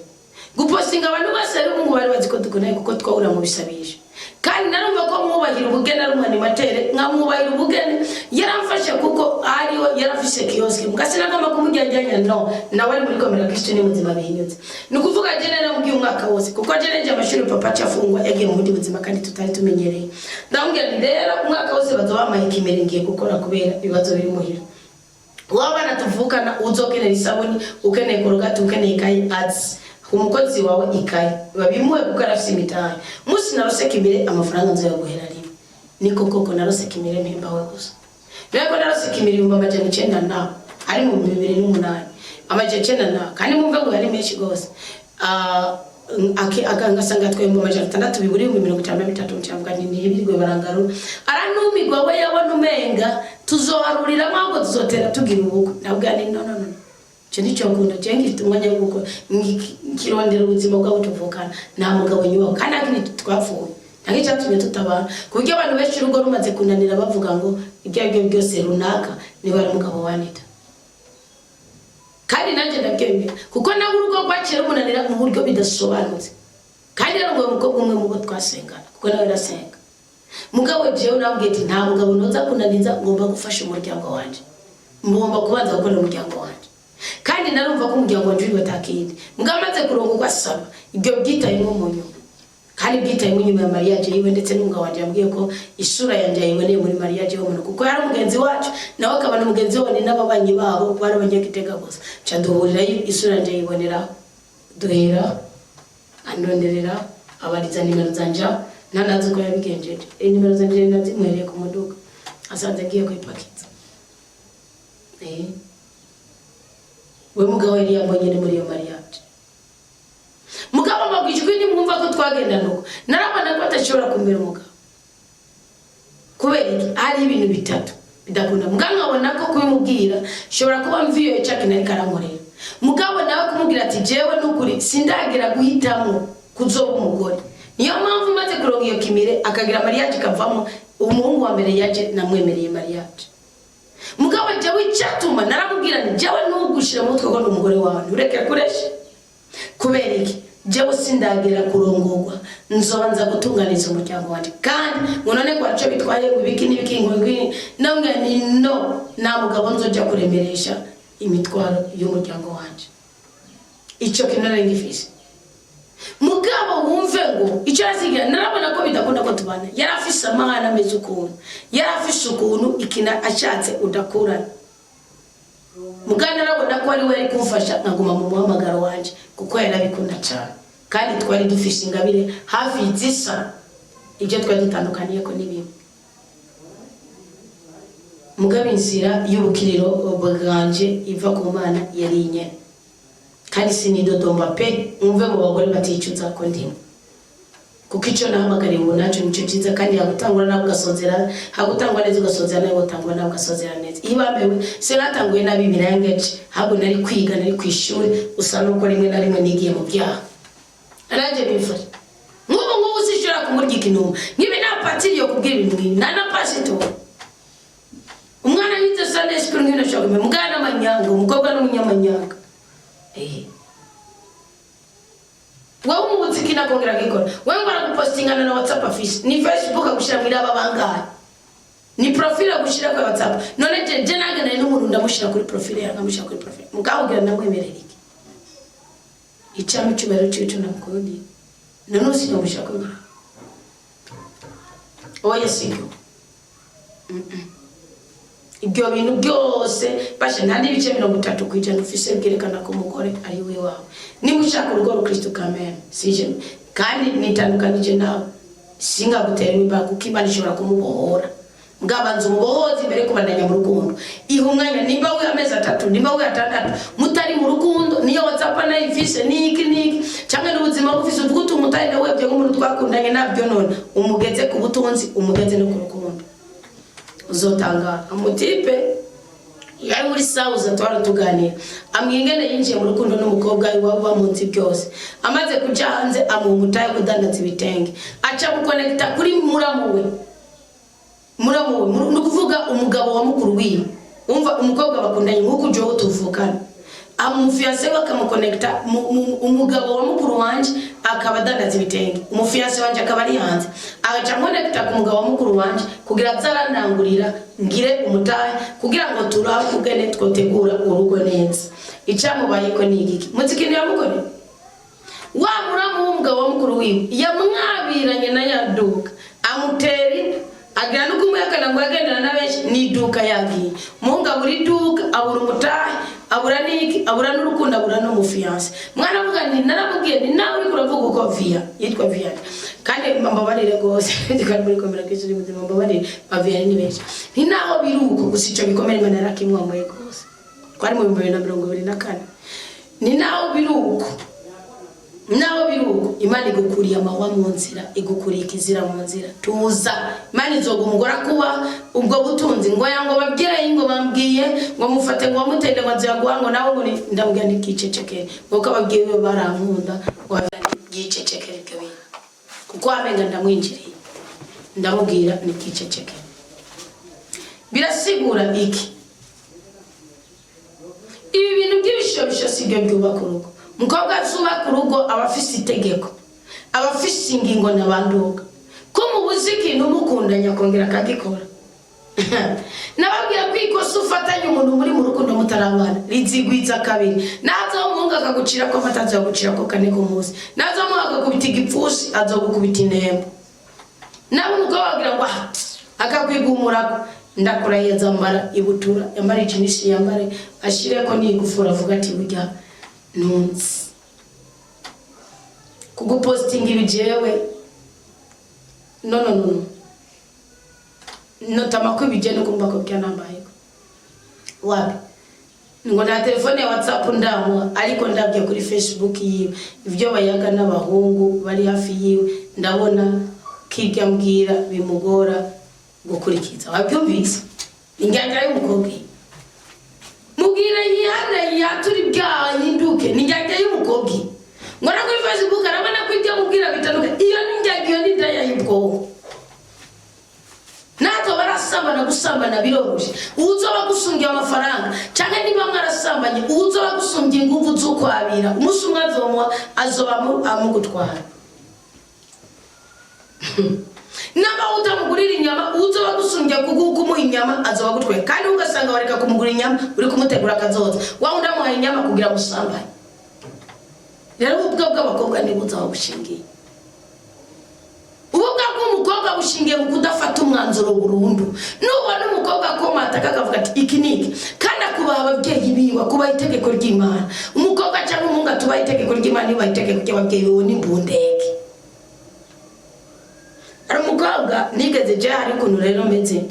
gupositinga, abantu bose ari ubu bari bazi ko dukundanye, kuko twahura mu bisabisho. Kandi narumva ko mwubahira ubugeni, ari umu animateur, nkamwubahira ubugeni. Yaramfashe kuko ariho yarafise kiosque, mbwa sinagomba kumujyajyanya. No nawe ari muri komera Kristo ni muzima bihinyutse. Ni ukuvuga jene namubwiye umwaka wose, kuko jene nje amashuri papa acafungwa, yagiye mu bundi buzima kandi tutari tumenyereye. Ndamubwira nti rero umwaka wose baza bamaye ikimere, ngiye gukora kubera ibibazo biri muhira. Wabana tuvukana, uzokenera isabuni, ukeneye Colgate, ukeneye ikayi, azi umukozi wawe ikayi babimuhe, kuko arafise imitahe. Musi narose kimire, amafaranga nzoyaguhera rimwe. Niko koko narose kimire mpimbawe gusa. Rero narose kimire 900,000 na ari mu 2008, 900 na, kandi mumve ngo yari menshi gose. Ah, Ngasanga twemba 600 biburi 53,000. Ncavuga nti ntibirwe barangarura. Aranumirwa, we yabona umenga tuzoharuriramo, ahubwo tuzotera tugira ubukwe. Nabwira nti no, no, no, icyo nicyo nkunda. Je ngifite umwanya wo gukora, nkirondera ubuzima bwabo tuvukana. Nta mugabo nyubaho kandi nta kindi twapfuye, nta nk'icyatumye tutabana, ku buryo abantu benshi urugo rumaze kunanira bavuga ngo ibyo ari byo byose runaka niba ari umugabo wa Anita. Kandi nanjye ndabyemera, kuko nawe urugo rwaciye rumunanira mu buryo bidasobanutse. Kandi rero ngo umukobwa umwe mu bo twasengana, kuko nawe arasenga. Mugabo jewe nabwiye ati nta mugabo noza kunaniza, ngomba gufasha umuryango wanje, ngomba kubanza gukora umuryango wanje. Kandi narumva ko umuryango wanje uri batakindi. Mugabo amaze kurongorwa asaba ibyo byitayemo mu nyuma, kandi byitayemo nyuma ya mariage yiwe. Ndetse n'umugabo wanje yambwiye ko isura yanjye yayiboneye muri mariage y'umuntu, kuko yari umugenzi wacu, nawe akaba na mugenzi we, ni n'ababanyi babo bari abanyagitega gusa. Nca duhurirayo, isura yanjye yayiboneraho, duhera andonderera, abariza nimero zanje aho. Ntanazi uko yabigenjeje. Nimero zanje nazimwereye ku muduga asanze ngiye kwipakiza. We mugabo yari yambonye ni muri iyo mariage. Mugabo mbabwije ukuri, nimwumva ko twagendana uko, narabona ko atashobora kumbera umugabo. Kubera iki? Hari ibintu bitatu bidakunda. Mugabo nkabona ko kubimubwira nshobora kuba mviyo cya kintu ariko arankorera. Mugabo nawe kumubwira ati jewe nukuri sindagira guhitamo kuzoba umugore. Niyo mpamvu maze kuronka iyo kimire, akagira mariage ikavamo, umuhungu wa mbere yaje namwemereye mariage. Mugabo jewe icyatuma naramubwira nti jewe ntugushire mu mutwe ko ndi umugore wawe, ntureke kuresha. Kubera iki? Jewe sindagera kurongorwa, nzobanza gutunganiza umuryango wanje. Kandi ngo none ngo aco bitwaye, ngo ibiki n'ibiki, ngo ibiki, nambwira ni no, nta mugabo nzoja kuremeresha imitwaro y'umuryango wanje. Ico kintu nari ngifise. Mugabo wumve ngo icyo yasigira, narabona ko bidakunda ko tubana. Yari afise amahane ameze ukuntu, yari afise ukuntu ikintu ashatse udakurana. Mugabo narabona ko ari we yari kumfasha nkaguma mu muhamagaro wanje, kuko yarabikunda cyane, kandi twari dufise ingabire hafi zisa. Ibyo twari dutandukaniye ko ni bimwe. Mugabo inzira y'ubukiriro bwanje iva ku Mana yari inyene. Kandi sinidodomba pe, mwumve mu bagore baticuza ko ndimo, kuko icyo nahamagariye ubu nacyo nicyo cyiza. Kandi hagutangura nawe ugasozera, hagutangwa neza ugasozera nawe, utangwa nawe ugasozera neza. Iyo bambewe sinatanguye nabi birengeje, ahubwo nari kwiga, nari ku ishuri. Usa nuko rimwe na rimwe nigiye mu byaha, nanjye bimfasha. Nk'ubu ngubu sinshobora kumurya ikintu nk'ibi, nta patiri yo kubwira ibintu nk'ibi, nta na pasitori. Umwana yize Sunday school nk'ibintu ashobora kumenya. Mugana n'amanyanga, umukobwa n'umunyamanyanga. Wowe umubuzi ikintu akongera akikora. Wowe ngo aragupostingana na WhatsApp afise, ni Facebook agushyira muri aba bangahe, ni profile agushyira kuri WhatsApp. None je nagananye n'umuntu, ndamushyira kuri profile yanjye, nkamushyira kuri profile. Mugabo ndamwemerera iki? Icama icyubahiro ciwe cyo namukundiye, none ubu sinamushyira kuri. Oya, sibyo. Ibyo bintu byose bashe nta n'ibice 30% ufise bwerekana ko umugore ari we wawe. Niba ushaka urugo rukristo kamere sije, kandi nitandukanije nawe, singagutera imbaga, kuko Imana ishobora kumubohora. Bwabanza umubohozi imbere yo kubandanya mu rukundo. Iha umwanya, nimba we amezi 3, nimba we 6 mutari mu rukundo, niyo WhatsApp nayifise niki niki, cyangwa n'ubuzima bufise uvuga uti umutari nawebye nk'umuntu twakundanye nabyo. None umugeze ku butunzi, umugeze no ku rukundo, uzotangara. Umutipe yari muri sawuza, twara tuganira, ambwira ingene yinjiye mu rukundo n'umukobwa iwabo bamunzi byose. Amaze kuja hanze, amuha umutahe kudandaza ibitenge, aca mukonekita kuri muramu we. Muramu we ni ukuvuga umugabo wa mukuru wiwe. Umva, umukobwa bakundanye nk'uko jewe tuvukana, umufiancé we akamukonekita umugabo wa mukuru wanje akaba adandaza ibitenge, umufiancé wanje akaba ari hanze, agaca nkonekita ku mugabo wa mukuru wanje kugira aze arandangurira, ngire umutahe, kugira ngo turabe ukugene twotegura urugo neza. Icyamubayeko ni igiki? Muzi ikintu yamukoreye? Wa muramu w'umugabo wa mukuru wiwe yamwabiranye na ya duka, amutera inda, agira no kumwihakana ngo yagendana na benshi n'iduka yagiye. Muhungu abura iduka, abura umutahe, abura n'iki, abura n'urukundo, abura n'umufiancé. Mwana avuga nti naramubwiye nti nawe uriko uravuga uko via yitwa Vianney. Kandi mbabarire rwose, kandi muri komera kenshi uri muzima, mbabarire, ba Vianney ni benshi. Nti naho biri uko gusa, ico gikomere Imana yarakimwamuye rwose. Twari mu 2024. Ni naho biri uko, naho biri uko. Imana igukuriye amahwa mu nzira, igukuriye ikizira mu nzira. Tuza, Imana izoga umugore akuba ubwo butunzi. Ngo yango babwire ngo bambwiye ngo mufate, ngo bamutende, ngo azaguha, ngo nawe ngo ndamubwira ntikiceceke, ngo ko ababwiye be barankunda, ngo yicecekere ibyo bintu, kuko wamenga ndamwinjiriye. Ndamubwira nikiceceke. Birasigura iki? Ibi bintu by'ibishobisho si byo byubaka urugo. Umukobwa azubaka urugo aba afise itegeko, aba afise ingingo ntabanduka. Ko mubuze ikintu mukundanye, akongera akagikora. Nababwira ko ikosa ufatanye umuntu muri mu rukundo mutarabana rizigwiza kabiri. Naza umuhungu akagucira ko afata, azagucira ko kane ku munsi. Naza umuhungu akakubita igipfusi, azogukubita intembo. Nawe umugabo wagira ngo ah, akakwigumurako. Ndakurahiye, azambara ibutura, yambare ijinisi, yambare ashireko n'igufuri, avuga ati burya ntunzi kugupostinga ibi jewe. No, no, no, no, notama ko ibije no kumva ko byanambayeko wapi, ngo nta telefone ya WhatsApp ndamuha, ariko ndabye kuri Facebook yiwe ibyo bayaga n'abahungu bari hafi yiwe, ndabona ko ibyo ambwira bimugora gukurikiza. Wabyumvise? Ingangira y'umukobwa iyi. Mubwire yihane, yature ibyaha, ahinduke. Ni ingangira y'umukobwa iyi. Ngo no kuri Facebook arabona ko ibyo amubwira bitandukanye. Iyo ni ingangira, iyo ni indaya y'ubwonko. Natwe barasambana, gusambana biroroshye. Uzoba gusungiye amafaranga, cyangwa niba mwarasambanye, uzoba gusungiye inguvu z'ukwabira, umunsi umwe azomuha, azoba amugutwara. Namba utamugurira inyama, uzoba gusungiye kuguha kumuha inyama, azoba agutwaye. Kandi ugasanga wareka kumugura inyama, uri kumutegura akazoza wa wundi amuhaye inyama kugira musambanye. Rero ububwa bw'abakobwa ntibuzi aho bushingiye. Ububwa bw'umukobwa bushingiye mu kudafata umwanzuro burundu. Nubona umukobwa akomata akavuga ati iki ni iki, kandi akubaha ababyeyi biwe, akubaha itegeko ry'Imana. Umukobwa cyangwa umuhungu atubaha itegeko ry'Imana, yubaha itegeko ry'ababyeyi biwe, n'imbundeke. Hari umukobwa nigeze je, hari ukuntu rero meze,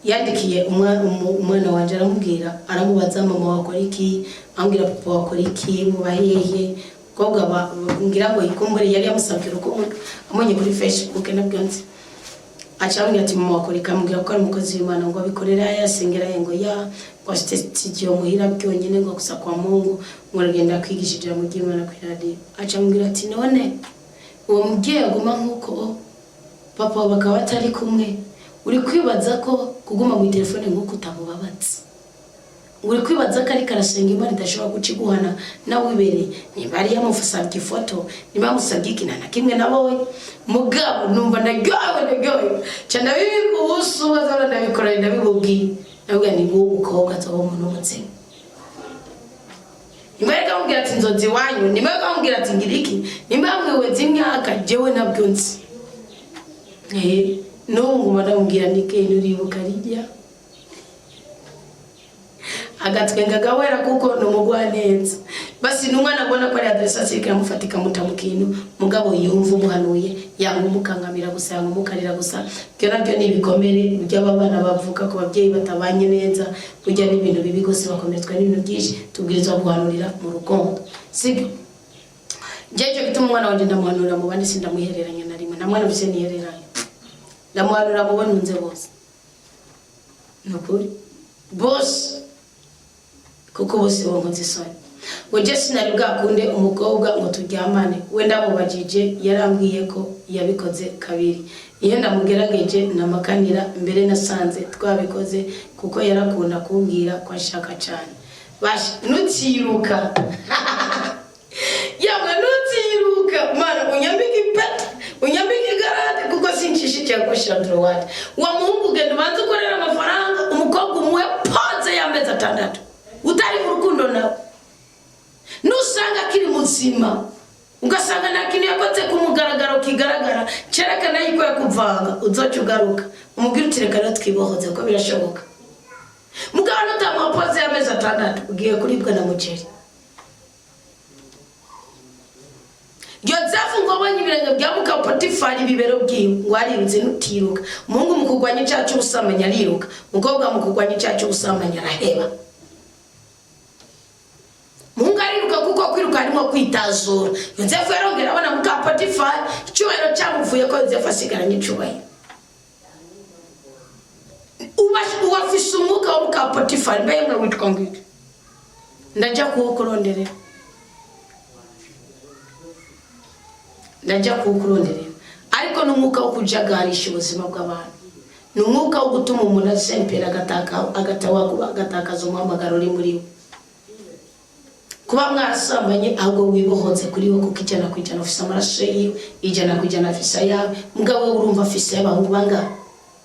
yandikiye umwana wanje, aramubwira, aramubaza: "Mama wakora iki?" Ambwira: "Papa wakora iki? Muba hehe?" Umukobwa ngira ngo ikumbure yari yamusabye urukundo amonye kuri Facebook, nabyo nzi. Aca ambwira ati: "Mama wakora iki?" Ambwira ko ari umukozi w'Imana, ngo abikorera yasengera ye, ngo ya ngo afite studio muhira byonyine, ngo gusa kwa Mungu, ngo aragenda kwigisha ijambo ry'Imana kuri radio. Aca ambwira ati: "None uwo mubyeyi aguma nk'uko papa wawe bakaba batari kumwe, uri kwibaza ko kuguma mu telefone nk'uko utamubabaza? Uri kwibaza ko ariko arasenga Imana idashobora guca iguhana nawe wibereye?" Niba yari yamusabye ifoto, niba yamusabye iki, nta na kimwe nabonye. Mugabo numva ndaryohewe, ndaryohewe cyane. Ndabibika ubusa, ubu ndabikora, ndabibubwiye, ndabwira ni nguwo umukobwa azoba umuntu w'umuzima. Nimba yariko amubwira ati nzozi iwanyu, nimba yariko amubwira ati ngira iki, nimba yamwiweza imyaka, jewe nabyo nzi. N'ubu nguma ndamubwira ni uribuka rijya agatwenga gawera, kuko ni umugwaneza. Basi ni umwana abona ko ari adresse iramufata ikamuta mu kintu. Mugabo yumva umuhanuye, yanga umukankamira gusa, yanga umukarira gusa. Ibyo nabyo ni ibikomere by'aba bana bavuka ku babyeyi batabanye neza. Burya ni ibintu bibi rwose, bakomeretswa n'ibintu byinshi. Tubwirizwa guhanurira mu rukundo, sibyo? Njye icyo gituma umwana wanjye ndamuhanurira mu bandi, sindamuhereranya na rimwe. Nta mwana mfise nihereranya, ndamuhanurira mu bo ntunze bose, ni ukuri bose, kuko bose bonkoze isoni. Ngo je sinari bwakunde umukobwa ngo turyamane. We ndamubajije, yarambwiye ko yabikoze kabiri. Iyo ndamugerageje namakanira mbere nasanze twabikoze, kuko yarakunda kumbwira ko ashaka cyane. Basha, nutiruka yamwe, nutiruka mana, unyambike ipeta, unyambike igarade, kuko sincisha gauche droite. Wa muhungu, genda ubanze ukorera amafaranga. Umukobwa umuhe pause y'amezi 6 utari mu rukundo nawe. Nusanga akiri muzima, ugasanga nta kintu yakoze ku mugaragaro kigaragara cyerekana yuko yakuvanga, uzoca ugaruka umubwire uti: "Reka rero twibohoze," ko birashoboka. Mugabo nutamuha pause y'amezi 6, ugiye kuribwa na muceri. Yozefu ngo abonye ibirenge bya muka Potifari, ibibero byiwe, ngo arirutse. Nutiruka, umuhungu mu kurwanya icyaha cy'ubusambanyi ariruka, umukobwa mu kurwanya icyaha cy'ubusambanyi araheba. Umuhungu ariruka kuko kwiruka Harimo kwitazura. Yozefu yarongera abona muka Potifari, icyubahiro cyamuvuye ko Yozefu asigaranye icyubahiro. Uwafise umwuka wo muka Potifari, mbe yemwe witwa ngwiki? Ndajya kuwukuronderera, ndajya kuwukuronderera. Ariko ni umwuka wo kujagarisha ubuzima bw'abantu, ni umwuka wo gutuma umuntu asempera, agatakaza umuhamagaro uri muri we. Kuba mwasambanye, ahubwo wibohotse kuri we, kuko 100% ufise amaraso yiwe, 100% afise ayawe. Mugabo we urumva afise y'abahungu bangahe?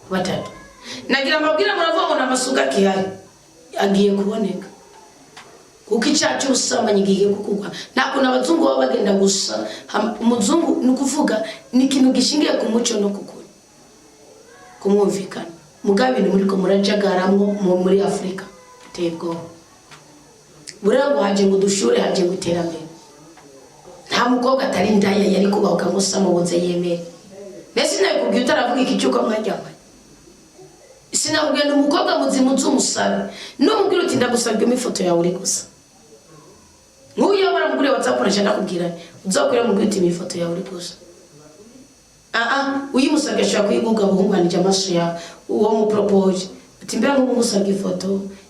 Batatu. Nagira mbabwira, muravuga ngo namasuka akihari, agiye kuboneka, kuko icyaha cy'ubusambanyi gigiye kukugwa. Nta kuntu abazungu baba bagenda gusa. Umuzungu ni ukuvuga ni ikintu gishingiye ku muco no kukuri kumwumvikana. Mugabo ibintu muriko murajagaramwo muri Afurika biteye ubwoba. Buriya ngo haje ngo dushure, haje ngo iterambere. Nta mukobwa atari indaya yari kubahuka ngo samubuze yemere. Mbese sinabikubwiye utaravuga iki cy'uko mwaryamanye? Sinakubwiye ni umukobwa muzima uzi umusabe numubwira uti: "Ndagusabye ifoto yawe uri gusa." Nk'uyu waramuguriye WhatsApp, naje ndakubwira uzakwira mubwira uti: "Ifoto yawe uri gusa." Uyimusabye ashobora kuyiguga buhunganije amaso yawe. Uwo muporopoje uti: "Mbega nk'ubu ngusabye ifoto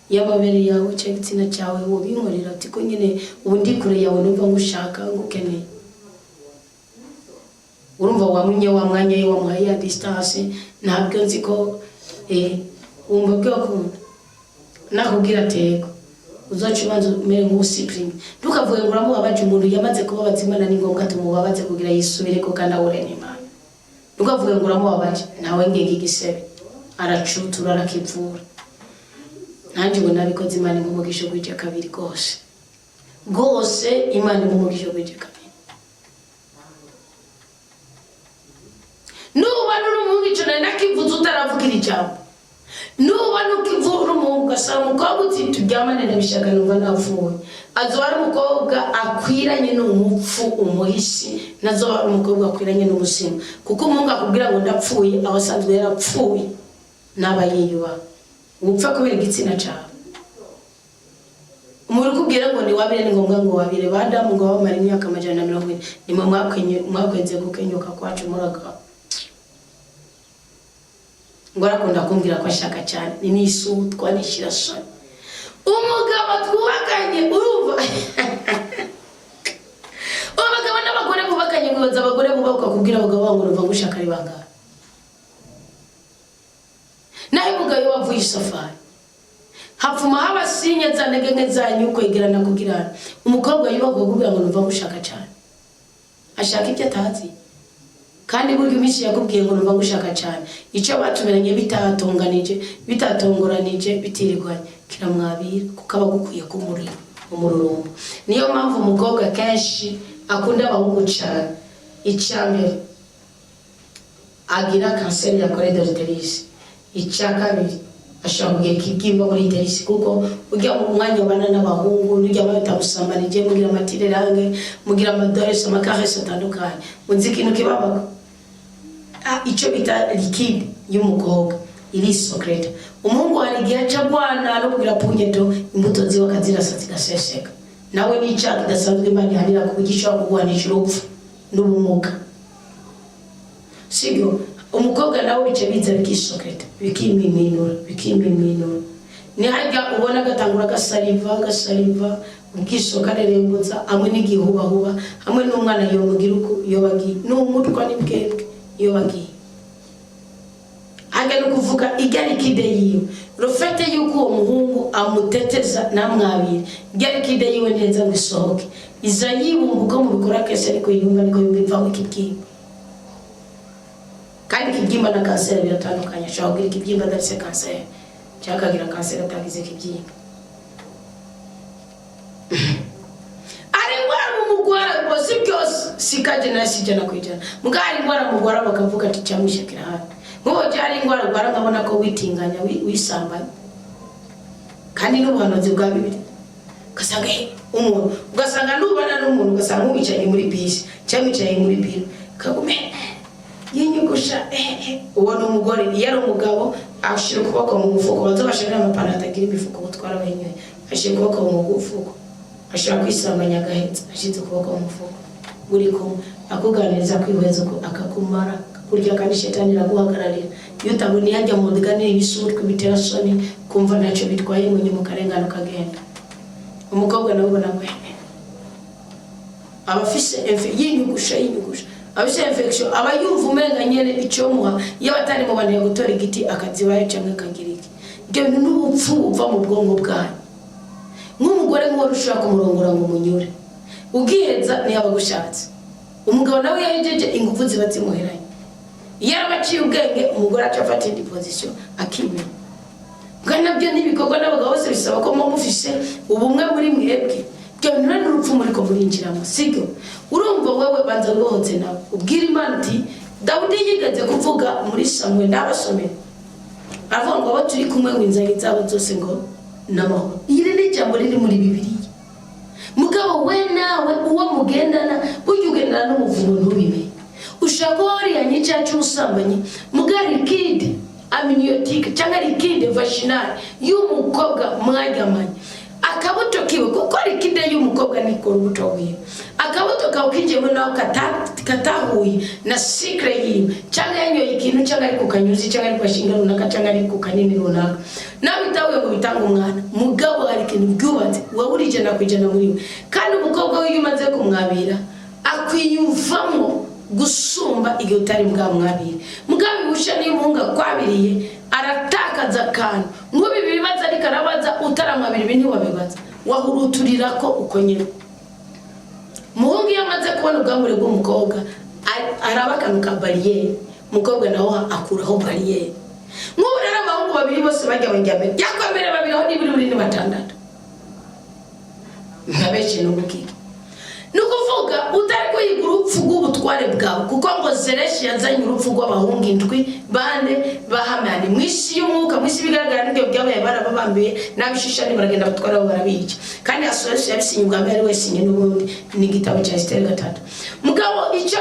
y'amabere yawe cyangwa igitsina cyawe, wobinkorera?" Uti: "Ko nyine ubu ndi kure yawe, numva ngushaka, ngukeneye." Urumva wamwinye wa mwanya ye, wamuhaye ya distance. Ntabwo nzi ko wumva bwakunda nakubwira atego uzoca ubanza umere nk'usipurime. Ntukavuge ngo uramubabaje. Umuntu yamaze kubabaza Imana, ni ngombwa tumubabaze kugira yisubireko kandi ahure n'Imana. Ntukavuge ngo uramubabaje. Ntawe ngega igisebe aracutura, arakivura. Nanjye ubu nabikoze. Imana impa umugisha gwije kabiri rwose rwose. Imana impa umugisha gwije kabiri. Nubona uri umuhungu, ico nari nakivuze utaravugira ijambo. Nubona ukivura umuhungu, ugasaba umukobwa uti: "Turyamane, ndabishaka, numva napfuye," azoba ari umukobwa akwiranye n'umupfu umuhisi, nazoba ari umukobwa akwiranye n'ubuzima. Kuko umuhungu akubwira ngo ndapfuye aba asanzwe yarapfuye, naba yiyubaha. Upfa kubera igitsina cawe. Umuntu ukubwira ngo niwabire, ni ngombwa ngo wabire. Ba Adamu ngo bamara imyaka 140, nimwe mwakwenze gukenyuka kwacu. Muraga ngo arakunda kumbwira ko ashaka cyane, ni nisutwa nishirasoni umugabo twubakanye. Urumva abagabo n'abagore bubakanye, mwibaza abagore bubaka kubwira abagabo babo ngo numva ngushaka ari bangahe? Naho umugabo iyo wavuye isafari, hapfuma haba sinye za ntege nke zanyu kwegerana kugirana. Umukobwa yubakwa kugira ngo numva ngushaka cyane, ashaka ibyo atazi. Kandi burya iminsi yakubwiye ngo numva ngushaka cyane, icyo batumiranye bitatonganije, bitatongoranije, bitirirwanye, kiramwabira, kuko aba agukwiye kumuriro umururumbo. Niyo mpamvu umukobwa kenshi akunda abahungu cyane. Icya mbere, agira kanseri ya col de l'utérus. Icya kabiri, ashobora kugira ikibyimba muri utérus, kuko ujya mu mwanya ubana n'abahungu, n'ujya batamusambanije, mugira amatirerange, mugira amadoresi, amakaresi atandukanye. Muzi ikintu kibabaga? Icyo bita liquide y'umukobwa irisokreta. Umuhungu hari igihe aca agwana no kugira punyeto, imbuto ziwe akazirasa zigaseseka. Nawe ni icyaha kidasanzwe Imana ihanira, ku buryo ishobora kugwanisha urupfu n'ubumuga, sibyo? Umukobwa nawe bice biza bikisokreta, bikimiminura, bikimiminura. Nihajya ubona agatangura agasariva, agasariva ubwisoka, arerembutsa hamwe n'igihubahuba, hamwe n'umwana yomugira uko iyo bagiye n'umutwa n'ibwebwe iyo bagiye hajya. Ni ukuvuga ijya liquide yiwe, rufete yuko uwo muhungu amuteteza namwabire, ijya liquide yiwe neza ngo isohoke, iza yibumba. Uko mubikora kese ariko yibumba, niko yumva ivaho ikibyimba. Kandi ikibyimba na kanseri biratandukanye. Ashobora kugira ikibyimba adafite kanseri, cyangwa akagira kanseri atagize ikibyimba. Hari indwara mumugwara ngo si byose, si kaje na si 100%. Muga hari indwara mugwara bakavuga ati cyamwishe kirahari. Nk'ubu hari indwara urwara nkabona ko witinganya, wisambanya, kandi n'ubuhanuzi bwa Bibiri. Ugasanga umuntu, ugasanga nubana n'umuntu, ugasanga mwicaye muri bisi cyangwa mwicaye muri biro, kagume yinyugusha. Uwo ni umugore. Iyo ari umugabo, ashyira ukuboko mu mufuko. Baza bashirira amapantaro atagira imifuko, butwara wenyine, ashyira ukuboko mu mufuko. Ashobora kwisambanya agahetse ashyize ukuboko mu mufuko, muri kumwe akuganiriza, kwihweza uko akakumara, akakurya. Kandi shetani iraguhagararira iyo utabona hajya mu biganiro ibisutwe bitera soni, kumva ntacyo bitwaye, mu nyuma ukarengana ukagenda. Umukobwa nawe ubona ngo aba afise yinyugusha yinyugusha, afise infection, aba yumva umenga nyene icyomuha iyo batari mu bantu yagutora igiti akazibayo cyangwa akagira iki. Ibyo bintu n'ubupfu buva mu bwonko bwanyu. Nk'umugore nk'uwo ushobora kumurongora ngo umunyure ubwiheza niyo aba agushatse. Umugabo nawe iyo yahejeje ingufu ziba zimuheranye, iyo araba aciye ubwenge, umugore aca afata indi position akimenya. Bwa nabyo n'ibikorwa n'abagabo bose bisaba ko muba mufise ubumwe muri mwebwe. Ibyo bintu rero n'urupfu muriko murinjiramo, sibyo? Urumva wewe banza wibohotse nawe, ubwira Imana uti Dawudi yigeze kuvuga muri Samuel, n'abasomera aravuga ngo abo turi kumwe ngo inzara zabo zose ngo n'amahoro. Iri ni ijambo riri muri Bibiliya. Mugabo we nawe uwo mugendana, burya ugendana n'umuvumo ntubimenye. Ushobora kuba warihanye icyaha cy'ubusambanyi, muga liquide amniotique cyangwa liquide vaginale y'umukobwa mwaryamanye, akabuto kiwe, kuko liquide y'umukobwa niko urubuto rwiwe, akabuto kawe kinjiyemo nawe katahuye na cycle yiwe, cyangwa yanyoye ikintu, cyangwa ari ku kanyuzi, cyangwa ari ku gashinga runaka, cyangwa ari ku kanini runaka, nawe bitahuye ngo bitange umwana. Mugabo hari ikintu byubatse wowe uri 100% muri we. Kandi umukobwa we iyo umaze kumwabira akwiyumvamo gusumba igihe utari bwamwabire. Mugabo ibusha niyo umuhungu akwabiriye aratakaza akantu. Nk'ubu ibi bibazo ariko arabaza, utaramwabira ibi ntiwabibaza, wahuruturira ko uko nyine. Umuhungu iyo amaze kubona ubwambure bw'umukobwa araba akantu ka barrière, umukobwa nawe akuraho barrière. Nk'ubu rero abahungu babiri bose bajya bajya yakwemere babiri aho niburi buri ni batandatu nka benshi. N'ubukiki ni ukuvuga utari kwiga urupfu rw'ubutware bwawe, kuko ngo Zereshi yazanye urupfu rw'abahungu indwi bane bahamani mu isi y'umwuka, mu isi bigaragara n'ibyo byabaye, barababambiye n'abishishani baragenda batwara abo barabica. Kandi Asuwerusi yabisinye ubwa mbere, ari wesinye n'ubundi ni igitabo cya Esiteri 3. Mugabo icyo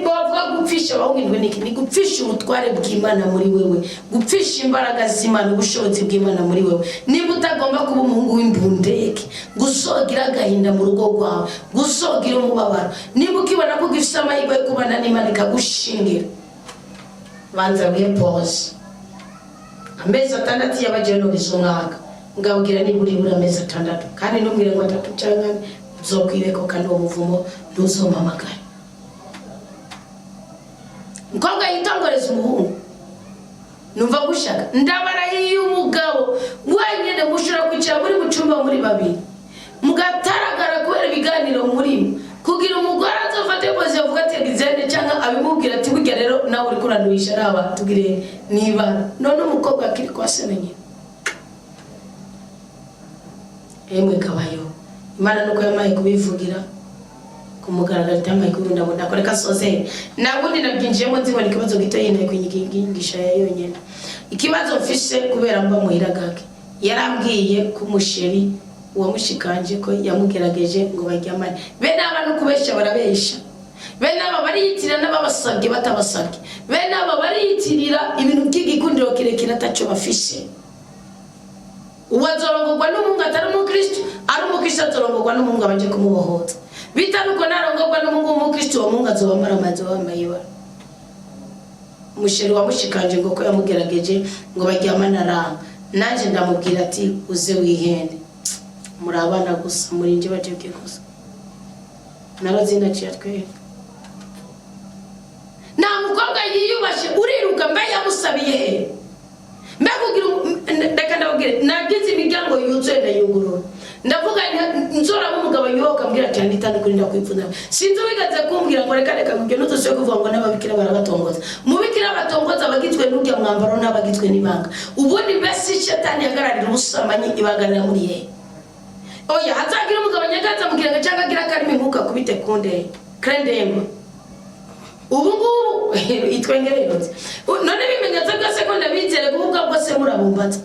bavuga gupfisha abahungu indwi ni iki? Ni gupfisha ubutware bw'Imana muri wewe, gupfisha imbaraga z'Imana, ubushobozi bw'Imana muri wewe. Niba utagomba kuba umuhungu w'imbundeke, gusogira agahinda mu rugo rwawe, gusogira umubabaro, niba ukibona ko ugifite amahirwe yo kubana n'Imana ikagushingira, banza wihe pause amezi 6 y'abagenuriza umwaka. Ngabwira nibura ibura amezi 6, kandi ntumbwire ngo 3 cyangwa 4, uzokwireko. Kandi uwo muvumo ntuzompamagare. Umukobwa yitongoreza umuhungu, numva gushaka, ndabarahiye, umugabo wenyine mushobora kwicara muri mu cyumba muri babiri mugataragara kubera ibiganiro murimo, kugira umugore azofate position avuga ati egizene, cyangwa abimubwira ati burya rero nawe uri kuranuhisha, araba tugire niba none umukobwa akiri kwa se na nyina. Emwe kabayo, Imana nuko yamaye kubivugira ku mugaragaro, itamaye kubibundabunda. Reka soze, nabundi nabyinjiyemo nzibona ikibazo gito yinteye kunyigisha ya yonyine. Ikibazo mfise kubera mba muhira gake, yarambwiye ko umuchéri wamushikanje ko yamugerageje ngo baryamane. Bene aba no kubesha barabesha, bene aba bariyitirira n'ababasabye batabasabye, bene aba bariyitirira ibintu by'igikundiro kirekire atacyo bafise. Ubu azorongorwa n'umuhungu atari umukristo, ari umukristo azorongorwa n'umuhungu abanje kumubohoza. Bitari uko, narongorwa n'umuhungu w'umukristo, uwo muhungu azoba amara azoba yambaye ibara. Umuchéri wamushikanje ngo ko yamugerageje ngo baryamane aranga. Nanjye ndamubwira ati uze wihende, muri abana gusa, muri njye bajebwe gusa narazinaciye atwereka. Nta mukobwa yiyubashye uriruka. Mbe yamusabiye he? Mbe kugira reka ndababwire, nagize imiryango yuzuye ndayugurura, ndavuga nti nzoramo umugabo yubaha ambwira ati Anita, nukuri ndakwifuza. Sinzi wigeze kumbwira ngo reka reka, ngo ibyo ntuzusubire kuvuga ngo n'ababikira barabatongoza. Mubikira batongoza abagizwe n'urya mwambaro n'abagizwe n'ibanga. Ubundi mbese shetani ihagararira ubusambanyi, ibagarira muri hehe? Oya, hazagira umugabo nyagaza mu kirenge cyangwa agira akarimi nkuka kubite kunde krendemba. Ubu ngubu itwengererotse none ibimenyetso byose ko ndabizere kuvuga bwose murabumbatse.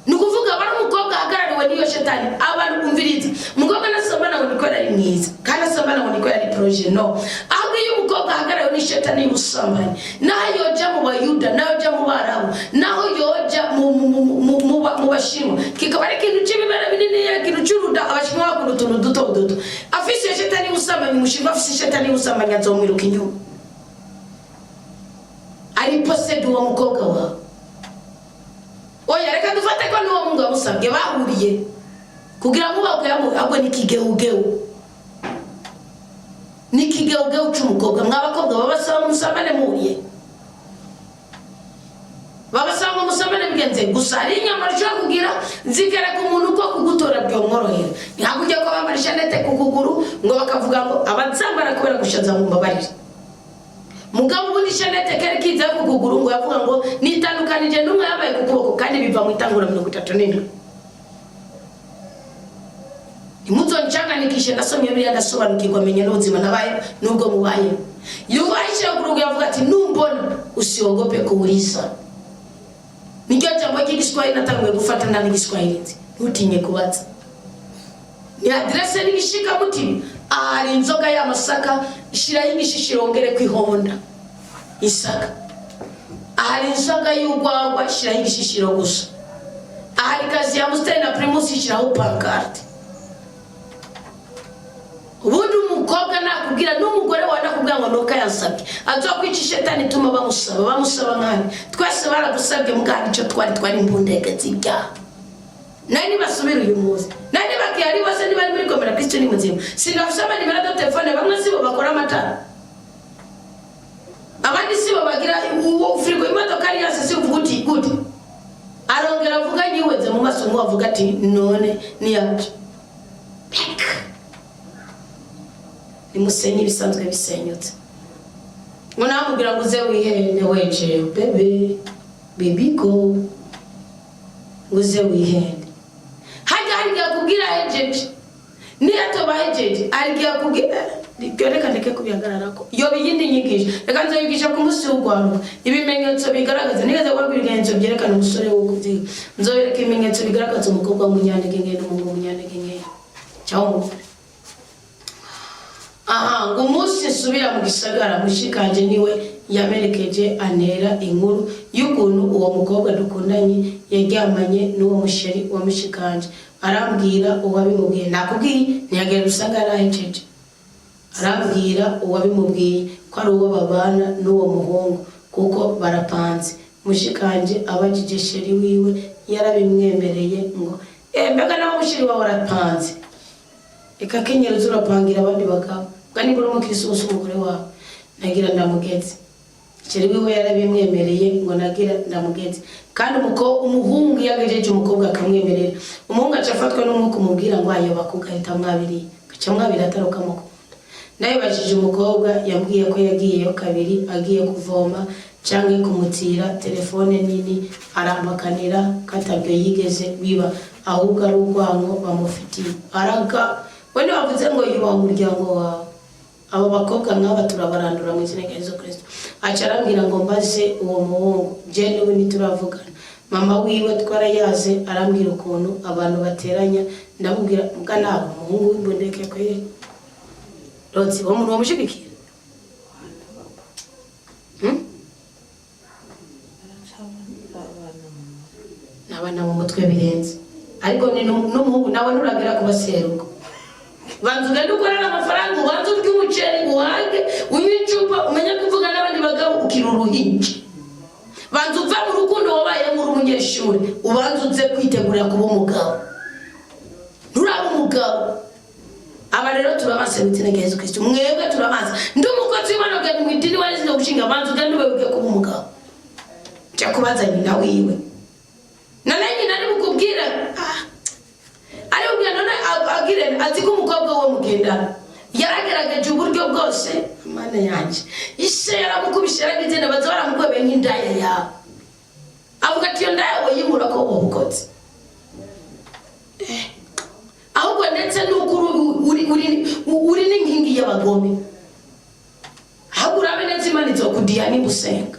Ni ukuvuga aba ari umukobwa ahagarariwe n'iyo shetani. Abantu umviriza, umukobwa nasomana ngo niko yari mwiza, kandi asomana ngo niko yari projet, no. Ahubwo iyo umukobwa ahagarariwe Ishetani y'ubusambanyi, naho yoja mu Bayuda, naho yoja mu Barabu, naho yoja mu Bashinwa, kikaba ari ikintu c'ibibera binini, ikintu c'uruda. Abashinwa bakunda utuntu duto duto. Afise iyo shetani y'ubusambanyi, umushinwa afise ishetani y'ubusambanyi azomwiruka inyuma, ari possédé uwo mukobwa wawe. Oya, reka dufate ko n'uwo mungu yamusabye bahuriye kugira ngo ubakwe, ahubwo ni ikigeugeu, ni ikigeugeu c'umukobwa. Mw'abakobwa, babasaba musambane muhuriye, babasaba ngo musambane bigenze gusa. Hari inyama ushobora kugira zikereka umuntu ko kugutora byomworohera. Ntabwo ujya ko bambara ishanete ku kuguru ngo bakavuga ngo abazambara kubera gushaza, ngo mbabarire. Mugabo ubundi ishanete kari kiza ku kuguru, ngo yavuga ngo nitandukanije n'umwe yambaye ku kuboko, kandi biva mu Itangura 37. Ntimuzoncanganikishe. Ndasomye biriya, ndasobanukirwa, menya n'ubuzima nabaye n'ubwo mubaye. Yubahishe ku rugo, yavuga ati: "Numbona usiogope kuuliza." Niryo jambo ry'Igiswahili natanguye gufata. Nta n'Igiswahili nzi. Ntutinye kubaza. Ni adresse n'igishika mutima. Ahari inzoga y'amasaka, shiraho igishishiro, wongere kwihonda isaka. Ahari inzoga y'urwagwa, shiraho igishishiro gusa. Ahari kazi ya Amstel na Primus, shiraho pancarte. Ubundi umukobwa nakubwira n'umugore wawe nakubwira ngo nuko yansabye, azokwica ishetani ituma bamusaba. Bamusaba nkani? Twese baradusabye mugana icyo twari imbundege z'ibyaha. Nari nibasubira uyu munsi, nari bakihari bose, niba ari muri komera, Kristo ni muzima. Sinafise amanimero de telefone. Bamwe sibo bakora amatara, abandi sibo bagira uwo firigo, imodoka ari yose. Si uvuga uti gute? Arongera avuga nyiweze mu maso, nk'uwavuga ati none niyaje. Reka nimusenye ibisanzwe bisenyutse. Ngo namubwira ngo uze wihende wejewe, bébé, baby, go, ngo uze wihende. Hajya hari igihe akubwira hejeje, niyo atoba hejeje hari igihe akubwira ibyo. Reka ndeke kubihagararako, yoba iyindi nyigisho. Reka nzoyigisha ku munsi w'urwaruka ibimenyetso bigaragaza. Nigeze kubabwira ibimenyetso byerekana umusore wo kubyiga, nzobereka ibimenyetso bigaragaza umukobwa w'umunyantege nke n'umuhungu w'umunyantege nke cyangwa umugore. Aha ngo umunsi nsubira mu gisagara, mushikanje niwe yamerekeje, antera inkuru y'ukuntu uwo mukobwa dukundanye yaryamanye n'uwo musheri wa mushikanje. Arambwira uwabimubwiye. Nakubwiye, ntiyagera usanga yarahejeje. Arambwira uwabimubwiye ko ari uwo babana n'uwo muhungu, kuko barapanze. Mushikanje abajije chéri wiwe, yarabimwemereye. Ngo mbega nawe musheri wawe arapanze? Reka kenyera uza urapangira abandi bagabo. Bwa niba uri umukirisitu, usa umugore wawe nagira ndamugeze. Chéri wiwe yarabimwemereye, ngo nagira ndamugeze. Kandi umuhungu iyo agejeje umukobwa akamwemerera, umuhungu aca afatwa n'umwuka umubwira ngo ayoba kugahita mwabiriye, gaca mwabiri atari ukamukunda. Nabibajije umukobwa, yambwiye ko yagiyeyo kabiri, agiye kuvoma canke kumutira telefone nini, arampakanira ko atabyo yigeze biba, ahubwo ari urwango bamufitiye. Araga we ntibavuze ngo yubaha umuryango wawe. Abo bakobwa nk'aba turabarandura mu izina rya Yesu Kristo. Aca arambwira ngo mbaze uwo muhungu. Je niwe ntituravugana. Mama wiwe twarayaze, arambwira ukuntu abantu bateranya. Ndamubwira mbwa nawe umuhungu w'imbondeke kweri Rozi, uwo muntu wamushigikira? Hmm? Abana mu mutwe. N'abana mu mutwe birenze, ariko ni n'umuhungu nawe nturagera kubaseruka. Banza ugende ukorere amafaranga, ubanze urye umuceri uhage, unywe icupa, umenye kuvuga n'abandi bagabo ukiri uruhinja. Banza uve mu rukundo wabayemo uri umunyeshuri, ubanza uze kwitegurira kuba umugabo. Nturaba umugabo. Aba rero turabanse mu izina rya Yesu Kristo. Mwebwe turabanse. Ndi umukozi w'Imana, ugenda mu idini warize gushinga. Banza ugende ube ugiye kuba umugabo, jya kubaza nyina wiwe. None nyina ari bukubwira, ari bukubwira none agire azi ko umukobwa we mugendana yaragerageje uburyo bwose. Mana yanjye, ise yaramukubise, yaragize, baza baramugwebeye nk'indaya yawe. Avuga ati iyo ndaya woyimura ko wobukoze. Ahubwo ndetse nuko uri n'inkingi y'abagome. Ahubwo urabe neza, Imana izokudiha nimba usenga.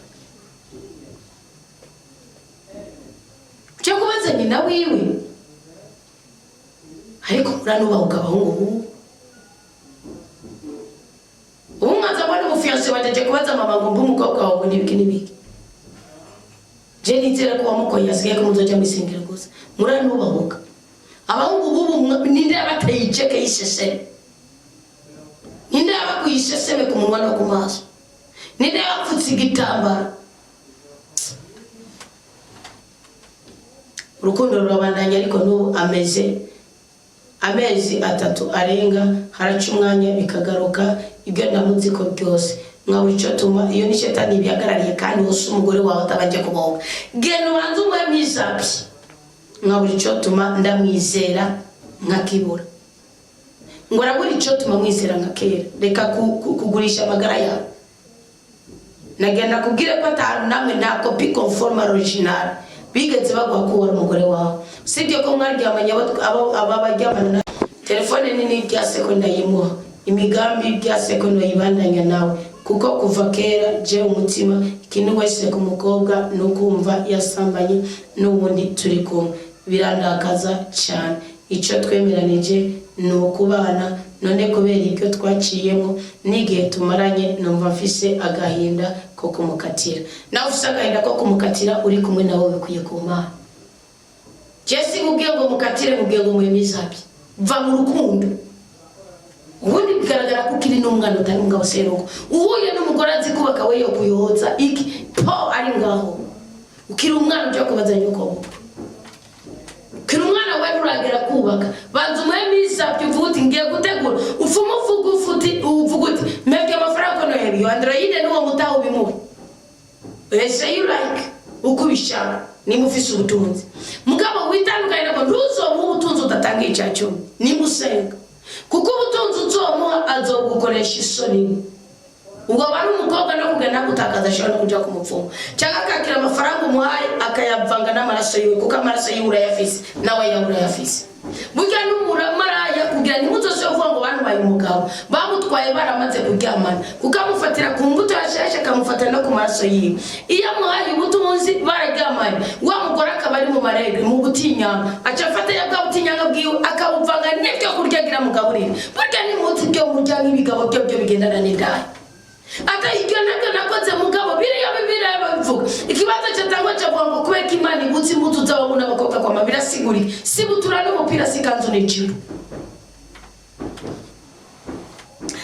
Cyo kubaza nyina wiwe. Ariko muranubahuka abahungu. Ubu mwanza mbona umufiancé. Umufiancé wanje aje kubaza mama ngo mbe umukobwa wawe ngo nibiki nibiki. Je nizera ko wamukoye, asigaye ko muzoja mwisengero gusa. Muranubahuka abahungu bubu. Ninde yabateye iceke y'iseseme? Ninde yabakuye iseseme ku munwa no ku maso? Ninde yabapfutse igitambara? Urukundo rurabandanya, ariko n'ubu ameze amezi 3 arenga, haraca umwanya bikagaruka. Ibyo ndamuzi ko byose nkabura icyo tuma. Iyo ni shetani ibihagarariye, kandi wose umugore wawe atabanje kuboga. Genda ubanze umuhe mwizabi. Nkabura icyo tuma ndamwizera nkakibura, ngo arabura icyo tuma mwizera nka kera. Reka kugurisha amagara yawe. Nagenda kubwire ko atanu namwe nta copie conforme original bigeze baguha ko wari umugore wawe, usibye ko mwaryamanye. Aba baryamana na telefone nini bya seko ndayimuha, imigambi bya seko ndayibandanya nawe, kuko kuva kera je umutima ikintu wese ku mukobwa ni ukumva yasambanye n'ubundi turi kumwe, birandakaza cyane. Icyo twemeranije ni ukubana. None kubera ibyo twaciyemo n'igihe tumaranye, numva mfise agahinda ko kumukatira. Nawe ufise agahinda ko kumukatira, uri kumwe nawe bikwiye ku Mana. Je sinkubwiye ngo mukatire, nkubwiye ngo muhemizabi. Va mu rukundo. Ubundi bigaragara ko ukiri n'umwana, utari umugabo seruko. Uhuye n'umugore azi kubaka, we yo kuyoza iki po ari ngaho. Ukiri umwana, ujya kubaza nyoko bukwe. Ukiri umwana, we nturagera kubaka. Banza umuhe misabye, uvuga uti ngiye gutegura. Ufume uvuga ufuti, uvuga uti mpebwe amafaranga ko noheba iyo android n'uwo mutaha ubimuhe. Ese you like uko ubishaka nimba ufise ubutunzi. Mugabo witandukanye nabwo, ntuzomuhe ubutunzi udatanga icya cumi nimba usenga, kuko ubutunzi uzomuha azogukoresha isoni. Ubwo aba ari umukobwa no kugenda gutakaza, ashobora no kuja ku mupfumu cyangwa akakira amafaranga umuhaye akayavanga n'amaraso yiwe, kuko amaraso yiwe urayafise, nawe yawe urayafise. Burya n'umumaraya, kugira ntimuzose uvuga ngo bantwaye umugabo, bamutwaye baramaze kuryamana, kuko amufatira ku mbuto yasheshe, akamufatira no ku maraso yiwe. Iyo amuhaye ubutunzi bararyamanye, wa mugore akaba ari mu marègles, mu butinyanga, aca afata ya bwa butinyanga bwiwe akabuvanga n'ibyo kurya agira mugaburire. Burya nimutsi ibyo murya nk'ibigabo byo bigendana n'indaya. Ata ibyo nabyo nakoze, mugabo biriya bibiriya babivuga. Ikibazo cyatangwa cyavuga ngo kubera ko Imana ibutse imbuto z'abahungu n'abakobwa kwama birasigurika, si butura n'umupira, si kanzu n'ijipo.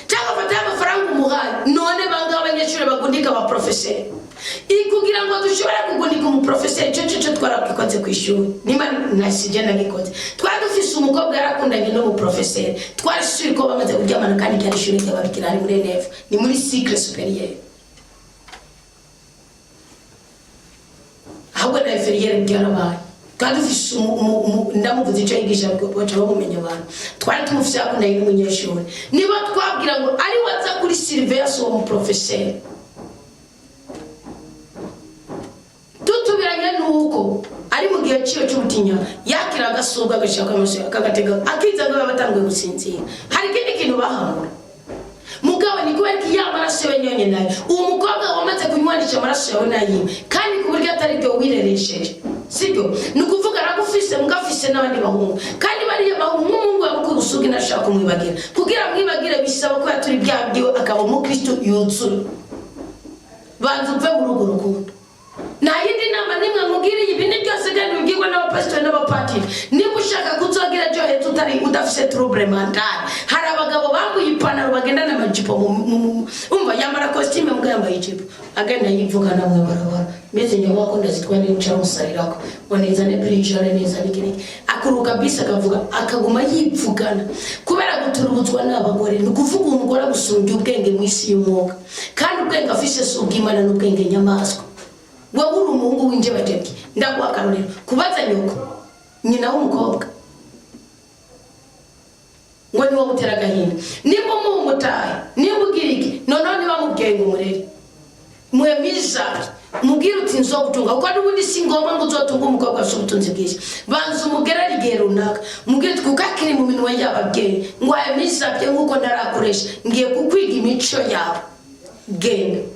Cyangwa afata amafaranga umuhaye. None bangahe abanyeshuri bagundika abaprofeseri? Kugira ngo dushobore kugundika umuprofeseri, cyo twarabikoze ku ishuri, nimba nasije nagikoze. Twari dufise umukobwa yarakundanye n'umuprofeseri, twari suri ko bamaze kuryamana, kandi ryari ishuri ry'ababikira, ari muri ENF, ni muri cycle supérieur, ahubwo na inférieur byarabaye. Twari dufise ndamuvuze icyo yigisha baca bamumenya abantu. Twari tumufise yakundanye n'umunyeshuri, niba twabwira ngo ari we aza kuri surveillance uwo muprofeseri, tutubiranye nuko ari mu gihe ciwe c'ubutinya, yakira agasuga agashaka amaso akagatega akiza ngo batanguye gusinzira. Hari ikindi kintu bahamura, mugabo ni kubera ko ya maraso yawe nyonyine nayo uwo mukobwa wamaze kunywanisha amaraso yawe nayiwe, kandi ku buryo atari byo wireresheje, sibyo? Ni ukuvuga aragufise, mugafise n'abandi bahungu, kandi bariya bahungu nk'umuhungu yamukuye ubusugi ntashaka kumwibagira. Kugira mwibagire bisaba ko yatura ibyaha byiwe akaba umukristo yuzuye. Banza uve muri urwo rukundo. Nta yindi nama nimwe nkubwiriye. Ibi ni byose kandi bibwirwa n'abapasitori n'abapatiri. Niba ushaka kuzogira ejo heza utari udafise trouble mentale. Hari abagabo bambuye ipantaro bagendana amajipo, umva, yambara costume mbwa yambaye ijipo, agenda yivugana mwibarabara meze nyuma ko ndazitwa n'inca musarirako ngo nizane brijane nizane iki n'iki, akuruka bisi akavuga akaguma yivugana kubera guturubutswa n'abagore. Ni ukuvuga umugore agusumbya ubwenge mu isi y'umwuka, kandi ubwenge afise si ubw'Imana, n'ubwenge nyamaswa. Wowe uri umuhungu w'injebajebwe. Ndaguha akarorero: kubaza nyoko, nyina w'umukobwa, ngo niwo mutera agahinda. Nimba umuha umutahe, nimba ugira iki, noneho niba mubwiye ngo umurere, muhemiza, mubwire uti nzogutunga, kuko n'ubundi si ngombwa ngo uzotunge umukobwa afite ubutunzi bwinshi. Banza umugerere igihe runaka, mubwire uti kuko akiri mu minwe y'ababyeyi, ngo ayemisabye nk'uko ntarakoresha, ngiye kukwiga imico yawe. Genda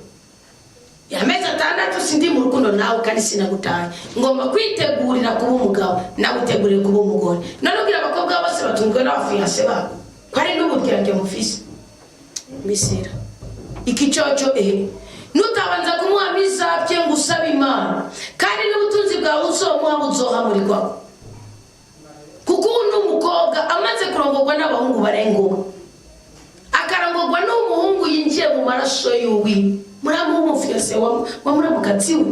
amezi 6 sindi mu rukundo nawe kandi sinagutaye, ngomba kwitegurira kuba umugabo, nagutegurire kuba umugore. None ubwira abakobwa bose batunzwe n'abafiancés babo ko ari n'uburyarya mufise. Misira Iki cyoco ehe nutabanza kumuha mizabye ngo usabe Imana, kandi n'ubutunzi bwawe uzomuha buzohamurirwaho. Kuko ubu ni umukobwa amaze kurongorwa n'abahungu barenga umwe, akarongorwa n'umuhungu yinjiye mu maraso y'uwi muramu w'umufiyase wa muramukazi we.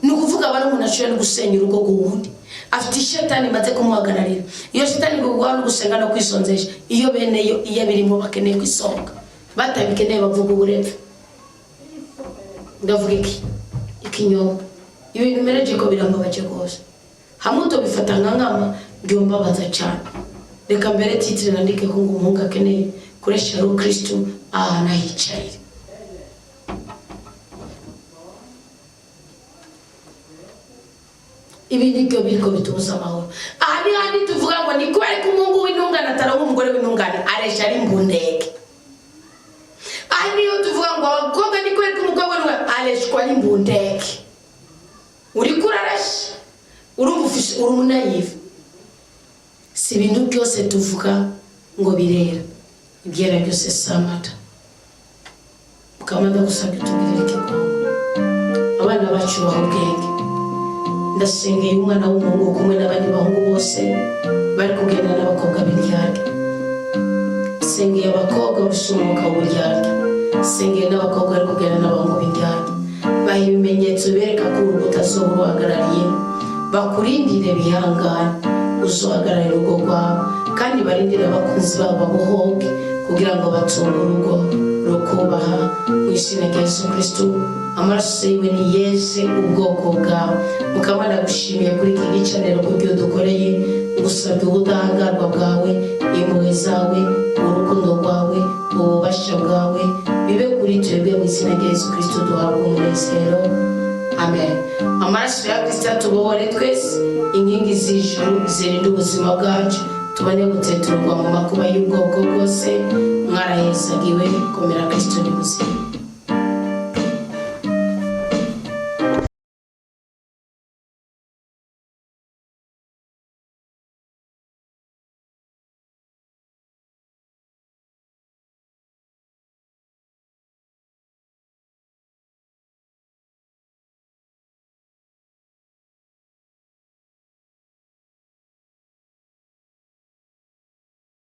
Ni ukuvuga aba ari umuntu ashobora no gusenya urugo rw'uwundi, afite ishetani imaze kumuhagararira. Iyo shetani iguha no gusenga no kwisonzesha, iyo bene yo iyo abirimo bakeneye kwisonga, batabikeneye bavuga uburepfe. Ndavuga iki ikinyoma, ibintu mereje ko birambabaje rwose, hamwe utobifata nka nkama byombabaza cyane. Reka mbere titre nandike ko ngo umuhungu akeneye kuresha ari Kristo ahantu ahicarire. Ibi nibyo biriko bitubuza amahoro. Aha ni handi tuvuga ngo ni kubera ko umuhungu w'intungane ataronka umugore w'intungane, aresha ari imbundege. Aha niyo tuvuga ngo abakobwa ni kubera ko umukobwa w'intungane areshwa n'imbundege. Uriko uraresha urumva ufise uri umunayive. Si ibintu byose tuvuga ngo birera, ibyera byose si amata. Mukaba ndagusabye utugirire ikigongo, abana bacu baha ubwenge. Ndasengeye umwana w'umuhungu kumwe n'abandi bahungu bose bari kugenda n'abakobwa b'indyarya. Sengeye abakobwa bafite umwuka w'uburyarya, sengeye n'abakobwa bari kugenda n'abahungu b'indyarya. Baha ibimenyetso bereka ko urugo utazoba uruhagarariye, bakurindire bihangane uzohagararira urugo rwawe, kandi barindire abakunzi babo babohoke kugira ngo batunge urugo rukubaha. Mu izina rya Yesu Kristo, amaraso yiwe ni yeze ubwoko bwawe. Mukaba ndagushimiye kuri iki gicaniro kubyo dukoreye, ngusabye ubudahangarwa bwawe, impuhwe zawe, urukundo rwawe, ububasha bwawe bibe kuri twebwe. Mu izina rya Yesu Kristo duhabwe umunezero, amen. Amaraso ya Kristo atubohore twese, inkingi z'ijuru zirinde ubuzima bwacu, tubone guteturwa mu makuba y'ubwoko bwose. Mwarahezagiwe, komera, Kristo ni muzima.